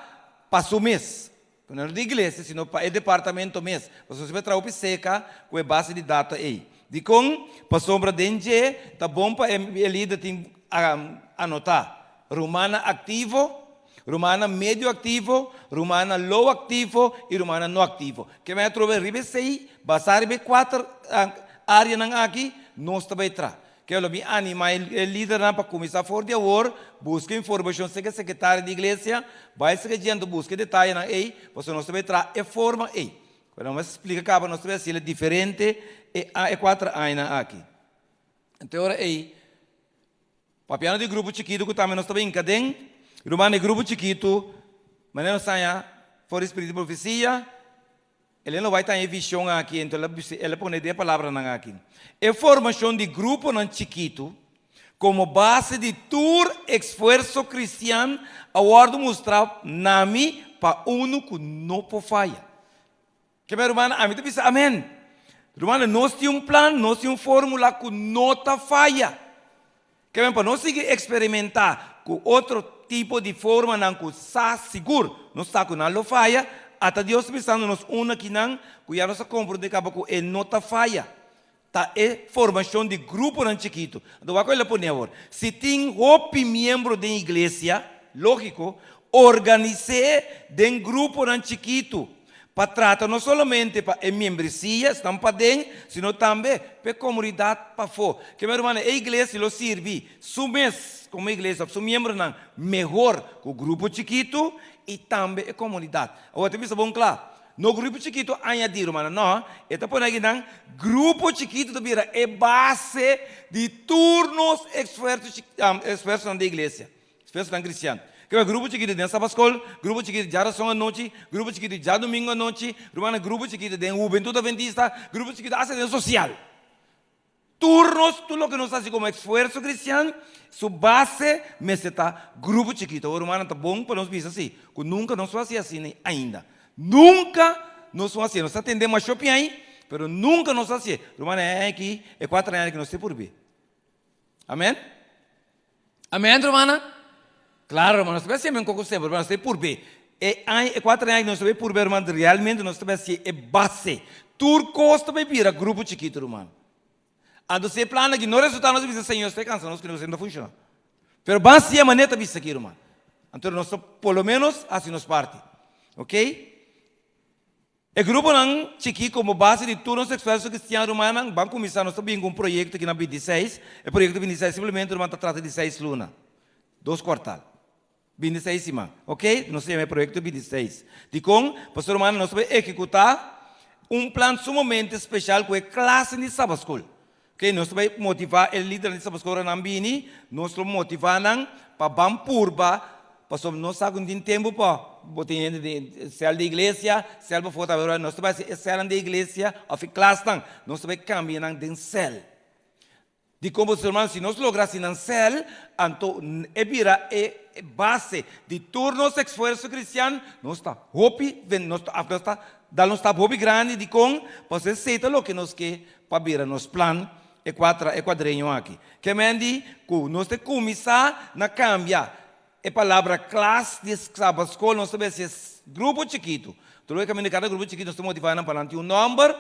pa su mes. No di iglesia, sino pa e departamento mes. Pasobra si bo traha hopi seka ku e base di data ei. Dikon? Pasobra den dje ta bon pa e lider tin anotá rumannan aktivo, Rumannan medio aktivo, rumannan low aktivo i rumannan no aktivo. Ke men a trobe riba esei, basá riba e kuater áreanan aki, nos ta bai tra. Ke lo mi animá e lidernan pa kuminsá for di awor buska informashon serka e sekretario di iglesia, bai serka dje anto buska e detayenan ei, pasobra nos ta bai traha e forma ei. Pero nos a splika kaba nos ta bai hasiel diferente e kuater añanan aki. Anto e ora ei. Papiando di grupo chikitu ku tambe nos ta bin kaden, ruman di grupo chikitu, manera nos haña for di spiritu di profesia, Elena lo bai taña e vision aki, enton el a bisa, el a pone den e palabranan aki, E formashon di gruponan chikitu komo base di tur esfuerso kristian a wòrdu mustrá na mi pa unu ku no por faya. Ke mi rumannan, ami ta bisa amen. Rumannan, nos tin un plan, nos tin un formula ku no ta faya. Ke men pa nos sigui eksperimentá ku otro tipo di formanan ku sa sigur nos sa ku nan lo faya, ata Dios ta bisando nos un akinan ku ya nos a komprondé kaba ku e no ta faya. Ta e formashon di gruponan chikitu. Anto wak ku el a pone awor. Si tin hopi miembro den iglesia, lógiko, organis'é den gruponan chikitu pa trata no solamente pa e miembresia, esnan paden, sino tambe pa e komunidat pafó. Ke mi rumannan, e iglesia lo sirbi su mes komo iglesia òf su miembronan mehor ku grupo chikitu i tambe e komunidat. Awor ta bisa bon kla, No grupo chikitu añadí, rumannan, no. E ta pone akinan, grupo chikitu ta bira e base di tur nos esfuerso, esfuersonan di iglesia, esfuersonan kristian. Keba grupo chikitu den Sabaskol, grupo chikitu djarason anochi, grupo chikitu djadumingu anochi, rumannan, grupo chikitu den Hubentud Adventista, grupo chikitu asta den sosial. Tur nos, tur loke nos hasi komo esfuerso kristian, su base mester ta grupo chikitu. Awor rumannan, ta bon pa nos bisa si, ku nunka nos no hasi asina ainda. Nunka nos no hasié. Nos ta tende masho piain, pero nunka nos hasié. Rumannan, e aña aki, e kuater aña aki nos te purbi. Amen? Amen, rumannan? Klaro, ruman, nos ta bai hasié men koko semper, pero nos ta bai purbi. E aña, e kuater aña aki nos ta bai purbi, ruman, realmente nos ta bai hasié e base. Tur kos ta bai bira grupo chikitu, ruman. Anto si e plan aki no resultá, nos ta bisa, Señor, esei kansa nos ku nos no ta funshoná. Pero ban hasié manera ta bisa aki, ruman. Anto nos ta por lo menos hasi nos parti. Ok? E gruponan chikí komo base di tur nos esfuerso kristian rumannan ban kuminsá nos ta bin ku un proyekto aki na bintiseis. E proyekto bintiseis simplemente ruman ta trata di seis luna, dos kuartal, bintiseis siman, ok? Nos ta yama e proyekto bintiseis. Dikon? Pasobra rumannan nos ta bai ehekutá un plan sumamente speshal ku e klase di Sabaskol. Ok, nos ta bai motivá e lidernan di Sabaskol ora nan bini, nos lo motivá nan pa ban purba Pasobra nos sa ku no tin tempu pa bo tin hende den sèl di iglesia, sèl pafó ta bai, nos ta bai hasi e sèlnan di iglesia òf e klasnan, nos ta bai kambia nan den sèl. Dikon? Pasobra hermano, si nos logra hasi nan sèl, anto e bira e base di tur nos esfuerso kristian, nos ta hopi, nos ta nos ta dal un stap hopi grandi. Dikon? Pasobra esei ta loke nos ke pa bira nos plan e kuatra e kuadreño aki. Ke men di ku nos ta kuminsá na kambia e palabra klas di sabatskol, nos ta besi grupo chikitu. Tur loke kaminda kada grupo chikitu nos ta motivá nan pa nan tin un nòmber.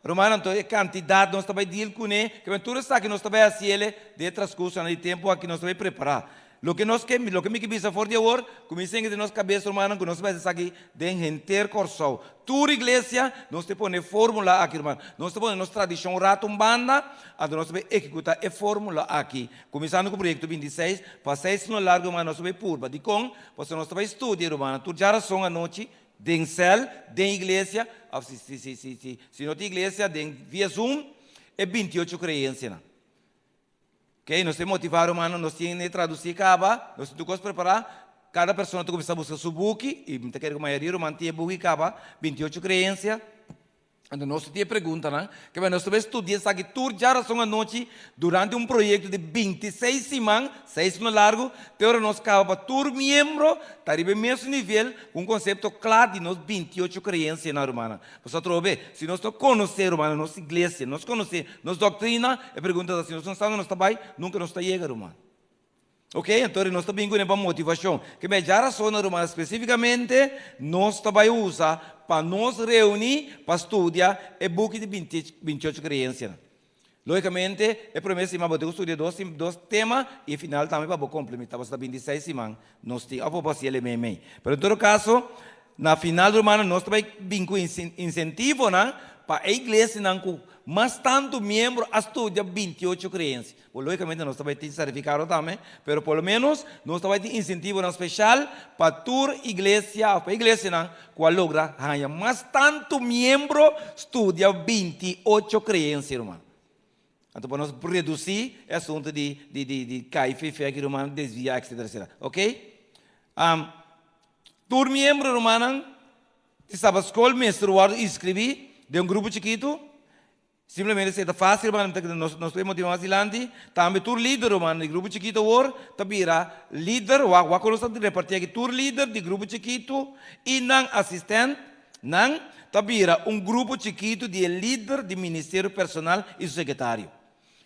Rumannan, anto e kantidat nos ta bai deal kuné. Ke men tur esaki nos ta bai hasi el den e transkursonan di tempu aki nos ta bai prepará. Loke nos ke, loke mi ke bisa for di awor, ku mi sinti den nos kabes, rumannan, ku nos ta bai hasi esaki den henter Kòrsou. Tur iglesia, nos ta pone e fórmula aki, ruman. Nos ta pone nos tradishon un ratu un banda, anto nos ta bai ehekutá e fórmula aki. Kuminsando ku proyekto bintiseis, pa seis luna largu, ruman, nos ta bai purba. Dikon? Pasobra nos ta bai studia, rumannan, tur djarason anochi, den sèl, den iglesia, òf si, si, si, si, si, si no tin iglesia, den via Zoom, e bintiocho kreensianan. Ok, nos ta motivá rumannan, nos tin e tradusí kaba, nos tin tur kos prepará. Kada persona ta kuminsá buska su buki, i mi ta kere ku mayoria ruman tin e buki kaba, bintiocho kreensia. Anto nos ta tin e preguntanan, kebei nos ta bai studia esaki tur djarason anochi durante un proyekto di bintiseis siman, seis luna largu, te ora nos kaba pa tur miembro ta riba e mesun nivel ku un konsepto kla di nos bintiocho kreensianan, rumannan. Pasobra atrobe, si nos no konosé, rumannan, nos iglesia, nos konosé nos doktrina, e pregunta ta, si nos no sa unda nos ta bai, nunka nos ta yega, ruman. Ok, anto nos ta bin kuné pa motivashon. Ke me djarason, ruman, spesífikamente nos ta bai usa pa nos reuní pa studia e buki di bintiocho kreensianan. Lógikamente, e promé siman bo tin ku studia dos dos tema i e final tambe pa bo komplementá pasobra ta bintiseis siman nos tin òf bo por hasi el meimei. Pero en todo kaso, na final rumannan nos ta bai bin ku insentivonan pa e iglesianan ku mas tantu miembro a studia bintiocho kreensia. Bo lógikamente nos ta bai tin sertifikado tambe, pero por lo ménos nos ta bai tin insentivonan speshal pa tur iglesia òf pa iglesianan ku a logra haña mas tantu miembro studia bintiocho kreensia, ruman. Anto pa nos redusí e asuntu di di di di kai fe fe aki, ruman, desviá etsetera etsetera. Oke? Tur miembro, rumannan, di Sabatskol mester wòrdu inskribí den un grupo chikitu. Simplemente esei ta fácil, ruman, nos nos ta motivá mas dilanti. Tambe tur lider, ruman, di grupo chikitu awor ta bira lider. Wak wak ku nos ta repartí aki, tur lider di grupo chikitu i nan asistènt, nan ta bira un grupo chikitu di e lider di ministerio personal i su sekretario.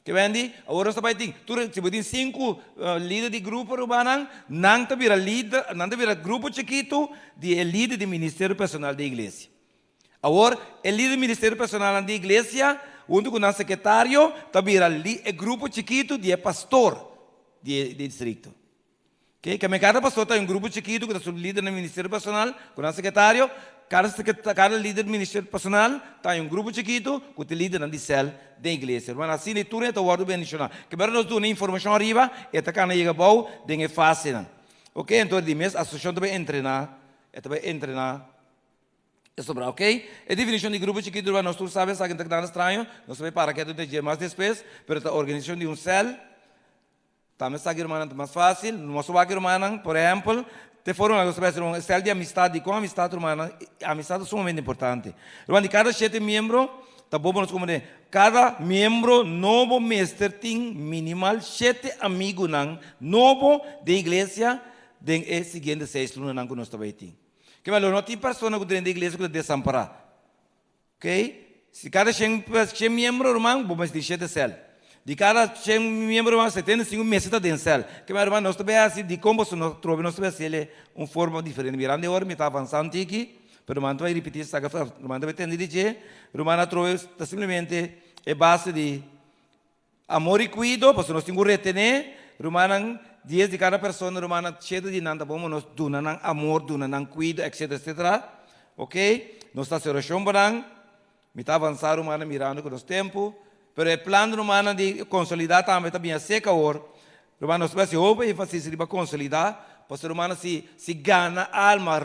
Ke Wendy, awor nos ta bai tin tur, si bo tin sinku lider di grupo, rumannan, nan ta bira lider, nan ta bira grupo chikitu di e lider di ministerio personal di iglesia. Awor, e lider ministerio personalnan di iglesia, huntu ku nan sekretario, ta bira e grupo chikitu di e pastor di e distrikto. Ke keme kada pastor ta un grupo chikitu ku ta su lidernan ministerio personal ku nan sekretario, kada kada lider ministerio personal ta un grupo chikitu ku ta e lidernan di sèl den iglesia. Hermano, asina e tur e ta wòrdu bendishoná. Ke mester nos duna informashon ariba, e ta kana yega abou den e fasenan. Oke, enton di mes asosiashon ta bai entrená, e ta bai entrená. E sobra ok. E definishon di grupo chikitu riba nos tur sabi esaki no ta nada straño, nos ta bay para ketu den dje mas despues, pero ta organisashon di un sèl. Tambe esaki rumannan ta mas fásil. Nos a wak rumannan, por ehèmpel, te forma nos ta bay hasi un sèl di amistat. Dikon amistat rumannan? Amistat ta sumamente importante. Ruman, di kada shete miembro ta bon pa nos komprendé, kada miembro nobo mester tin minimal shete amigunan nobo den iglesia den e siguiente seis lunanan ku nos ta bay tin. Ke balor no tin persona ku drenta iglesia ku ta desampará. Ok? Si kada shen shen miembro ruman, bo mester tin shete sèl. Di kada shen miembro ruman, 75 mester ta den sèl. Ke men ruman, nos ta bay hasi dikon boso no trobe nos ta bay hasi el un forma diferente. Mirando e ora mi ta avansa un tiki, pero ruman ta bay ripiti esaki, ruman ta bay tende di dje. Ruman atrobe ta simplemente e base di Amor i kuido, pasobra nos tin ku retené rumannan, dies di kada persona, rumannan, shete di nan ta bon pa nos duna nan amor, duna nan kuido, etsetera, etsetera. Ok, nos ta hasi orashon pa nan. Mi ta avansá rumannan mirando ku nos tempu, pero e plan rumannan di konsolidá tambe ta bin aseka awor. Ruman nos ta hasi hopi énfasis riba konsolidá, pasobra rumannan si si gana alma,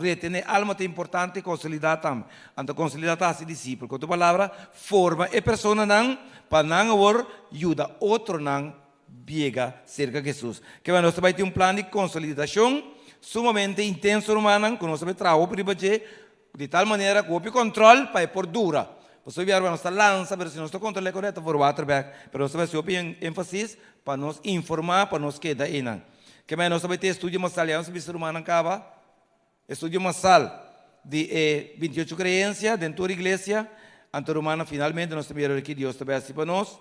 retené alma ta importante, konsolidá tambe. Anto konsolidá ta hasi disipel. Ku otro palabra, forma e personanan pa nan awor yuda otronan biega serka Hesus. Keba nos ta bai tin un plan di konsolidashon sumamente intenso rumannan ku nos ta bai traha hopi riba dje di tal manera ku hopi kòntròl pa e por dura. Pasobra biaha nos ta lansa pero si nos ta kontrol'é korekto ta for water bèk. Pero nos ta bai hasi hopi énfasis pa nos informá pa nos keda einan. Keba nos ta bai tin estudio masal ya nos a bisa rumannan kaba estudio masal di e 28 kreensia den tur iglesia. Anto rumannan finalmente nos ta mira ki Dios ta bai hasi pa nos.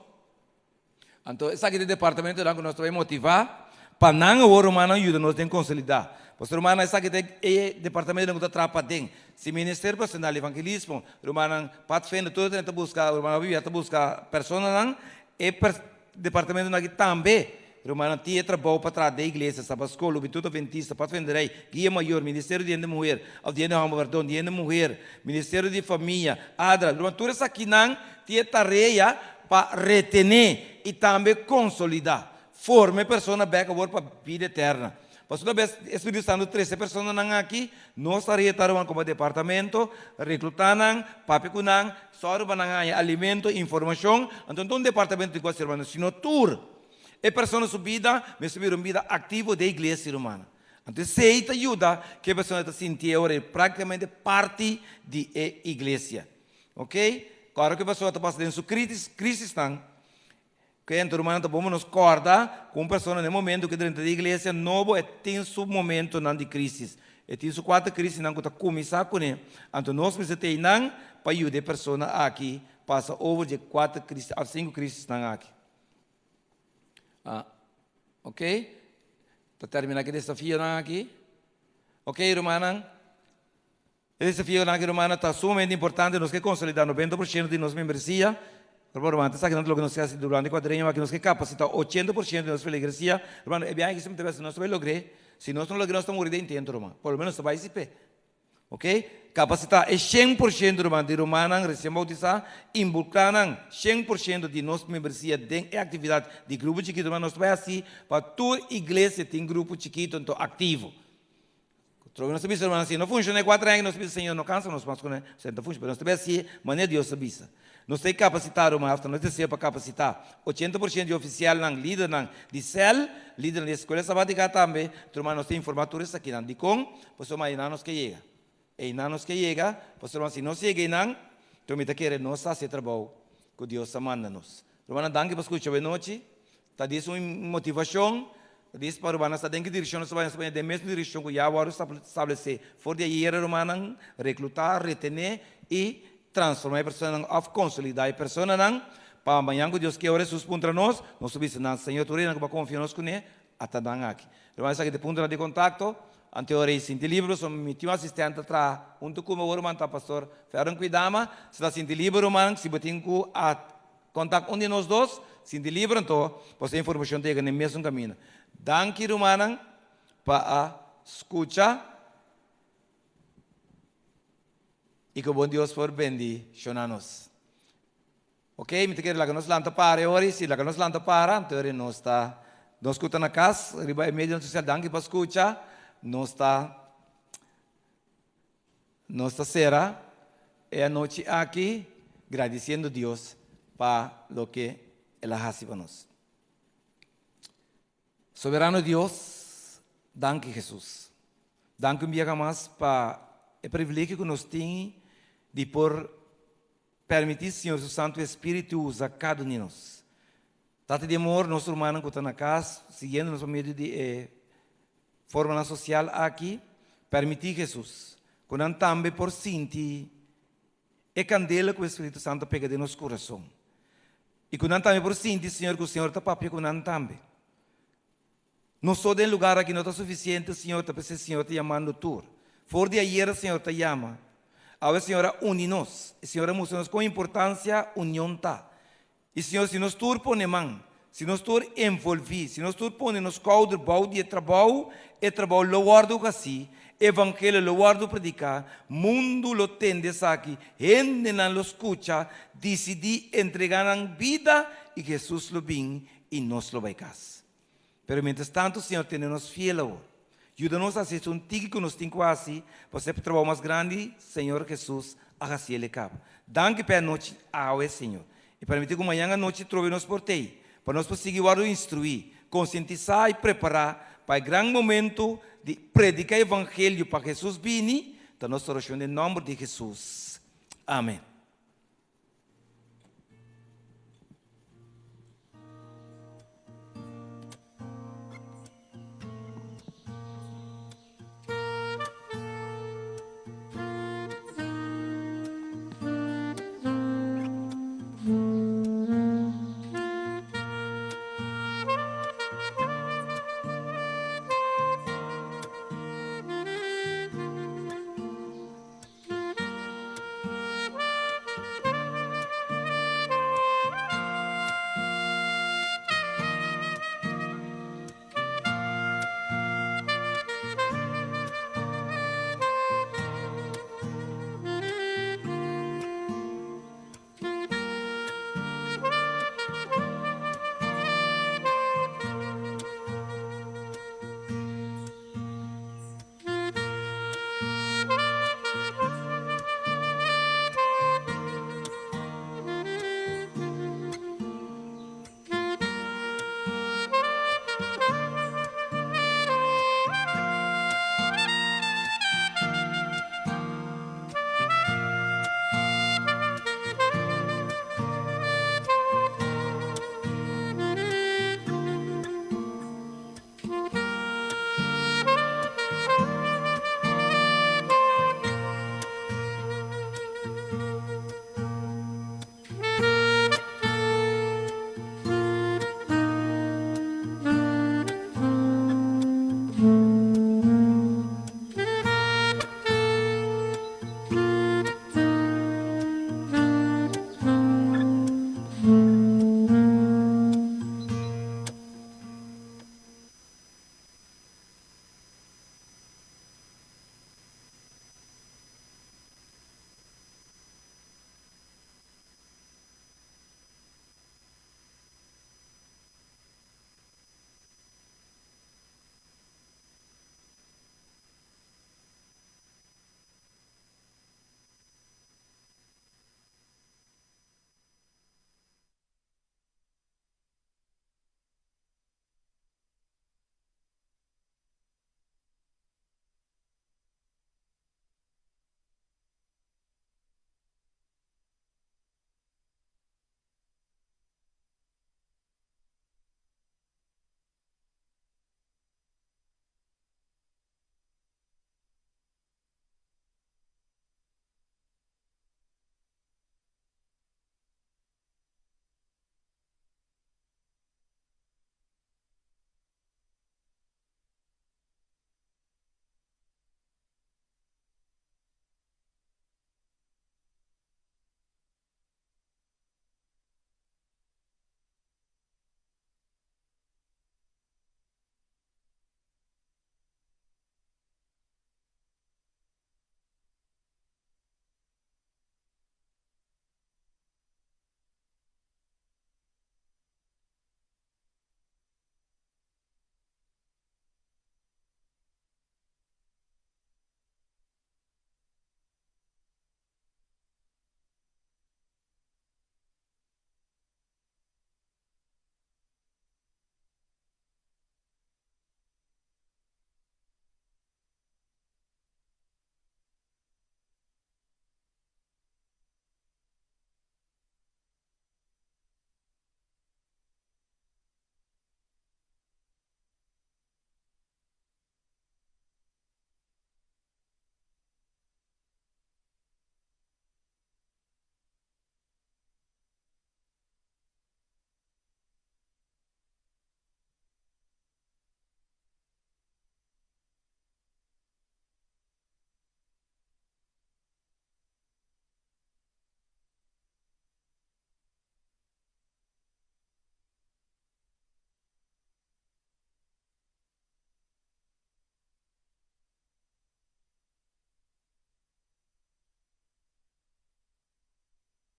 Anto esaki ta e departamentonan ku nos ta bai motivá pa nan awor rumannan yuda nos den konsolidá. Pasobra rumannan esaki ta e departamentonan ku ta traha paden. Si Ministerio Personal Evangelismo, rumannan Pathfinder tur esnan ta buska, rumannan Bibia ta buska personanan, e departamentonan aki tambe rumannan tin e trabou pa traha den iglesia, Sabaskol, Hubentud Adventista, Pathfinderij, Guia Mayor, Ministerio di Hende Muher, òf di Hende Hòmber, perdon, di Hende Muher, Ministerio di Famia, ADRA, ruman tur esakinan tin e tarea Pa retené i tambe konsolidá, forma e persona bèk awor pa bida eterna. Pasobra una bes e Spiritu Santu trese e personanan aki, nos ta reta ruman komo departamento, reklutá nan, papia ku nan, sòru pa nan haña alimento, informashon. Anto no ta un departamento di kualsier ruman, sino tur e persona su bida mester bira un bida aktivo den iglesia ruman. Anto esei ta yuda ku e persona ta sinti e ora ei práktikamente parti di e iglesia. Ok, kòrda ku e persona ta pasa den su kritis, krisisnan, ku e henter humano ta bon pa nos kòrda ku un persona den e momento ku e drenta den iglesia nobo e tin su momentonan di krisis. E tin su kuater krisisnan ku ta kuminsá kuné. Anto nos mester ta einan pa yuda e persona aki pasa over dje kuater krisis òf sinku krisisnan aki. Ah, ok. Ta terminá ku e desafionan aki. Ok, rumannan. E desafionan aki rumannan ta sumamente importante, nos ke konsolidá 90% di nos membresia, pero ruman ta esaki loke nos ke hasi durante kuadrenio aki, nos ke kapasitá 80% di nos feligresia, ruman e biaha aki si nos ta bai logr'é, si nos no logr'é nos ta muri den intento ruman, por lo menos nos ta bai si p'e, ok, kapasitá e 100% ruman di rumannan resien boutisá, involukrá nan 100% di nos membresia den e aktividat di grupo chikitu, ruman nos ta bai hasi pa tur iglesia tin grupo chikitu anto aktivo. Trobe nos ta bisa hermano si no funciona e cuatro aña nos ta bisa Señor no cansa nos mas cune esei no ta funciona pero nos ta bisa hacié manera Dios ta bisa. Nos ta e capacita ruman hasta nos deseo pa capacita 80% di oficialnan lidernan di cel lidernan di escuela sabatica tambe ruman nos ta informa tur esakinan dicon pasobra einan nos ke yega einan nos ke yega pasobra si nos yega einan enton mi ta kere nos ta haci e trabou cu Dios a manda nos. Rumannan danki pa scucha awenochi. Ta dis un motivacion, ta dis pa rumannan sa den ki direccion nos ta bai, nos ta bai den mesmo direccion cu ya a wordo establece for di ayera rumannan, recluta, retene y transforma e personanan of consolida e personanan pa mañan cu Dios kier ora Jesus puntra nos, nos por bisa nan, Señor tur esnan cu bo a confia nos cune a ta nan aki. Ruman esaki ta e puntonan di contacto, ante ora y sinti liber pasobra mi tin un asistente ta traha hunto cu mi awor ruman ta Pastor Ferron Cuidama, si ta sinti liber ruman si bo tin cu a Kontak un di nos dos, sinti liber anto, pasobra e informashon ta yega na e mesun kaminda. Danki rumannan pa a skucha i ku bon Dios por bendishona nos. Ok, mi ta kere laga nos lanta para e ora i si laga nos lanta para, anto ora nos ta nos ku ta na kas riba e medionan sosial danki pa skucha, nos ta Nos ta sera e anochi aki gradisiendo Dios pa loke El a hasi pa nos. Soberano Dios, danki Jesus. Danki un biaha mas pa e privilegio ku nos tin di por permití Señor su Santu Espíritu usa kada un di nos. Tata di amor, nos rumannan ku ta na kas siguiendo nos pa medio di e Formanan sosial aki permití Hesus ku nan tambe por sinti e kandela ku e Spiritu Santu a pega den nos kurason i ku nan tambe por sinti, Señor, ku Señor ta papia ku nan tambe. No so den lugar aki no ta sufisiente, Señor, ta p'esei Señor ta yamando tur. For di ayera Señor ta yama. Awe Señor a uni nos. E Señor a mustra nos kon importansia union ta. I Señor, si nos tur pone man, si nos tur envolví, si nos tur pone nos kouder bou di e trabou, e trabou lo wòrdu hasí. Evangelio lo wòrdu prediká, mundu lo tende esaki, hendenan lo skucha, disidí entregá nan bida i Hesus lo bin i nos lo bai kas. Pero mientras tantu Señor tene nos fiel awor. Yuda nos hasi esun tiki ku nos tin ku hasi pa ser trabou mas grandi, Señor Hesus a hasi el e kaba. Danki pa e anochi awe, Señor. I permití ku mañan anochi trobe nos por tei, pa nos por sigui wòrdu instruí, konsientisá i prepará pa e gran momentu di prediká e evangelio pa Hesus bini, ta nos orashon den nòmber di Hesus. Amen.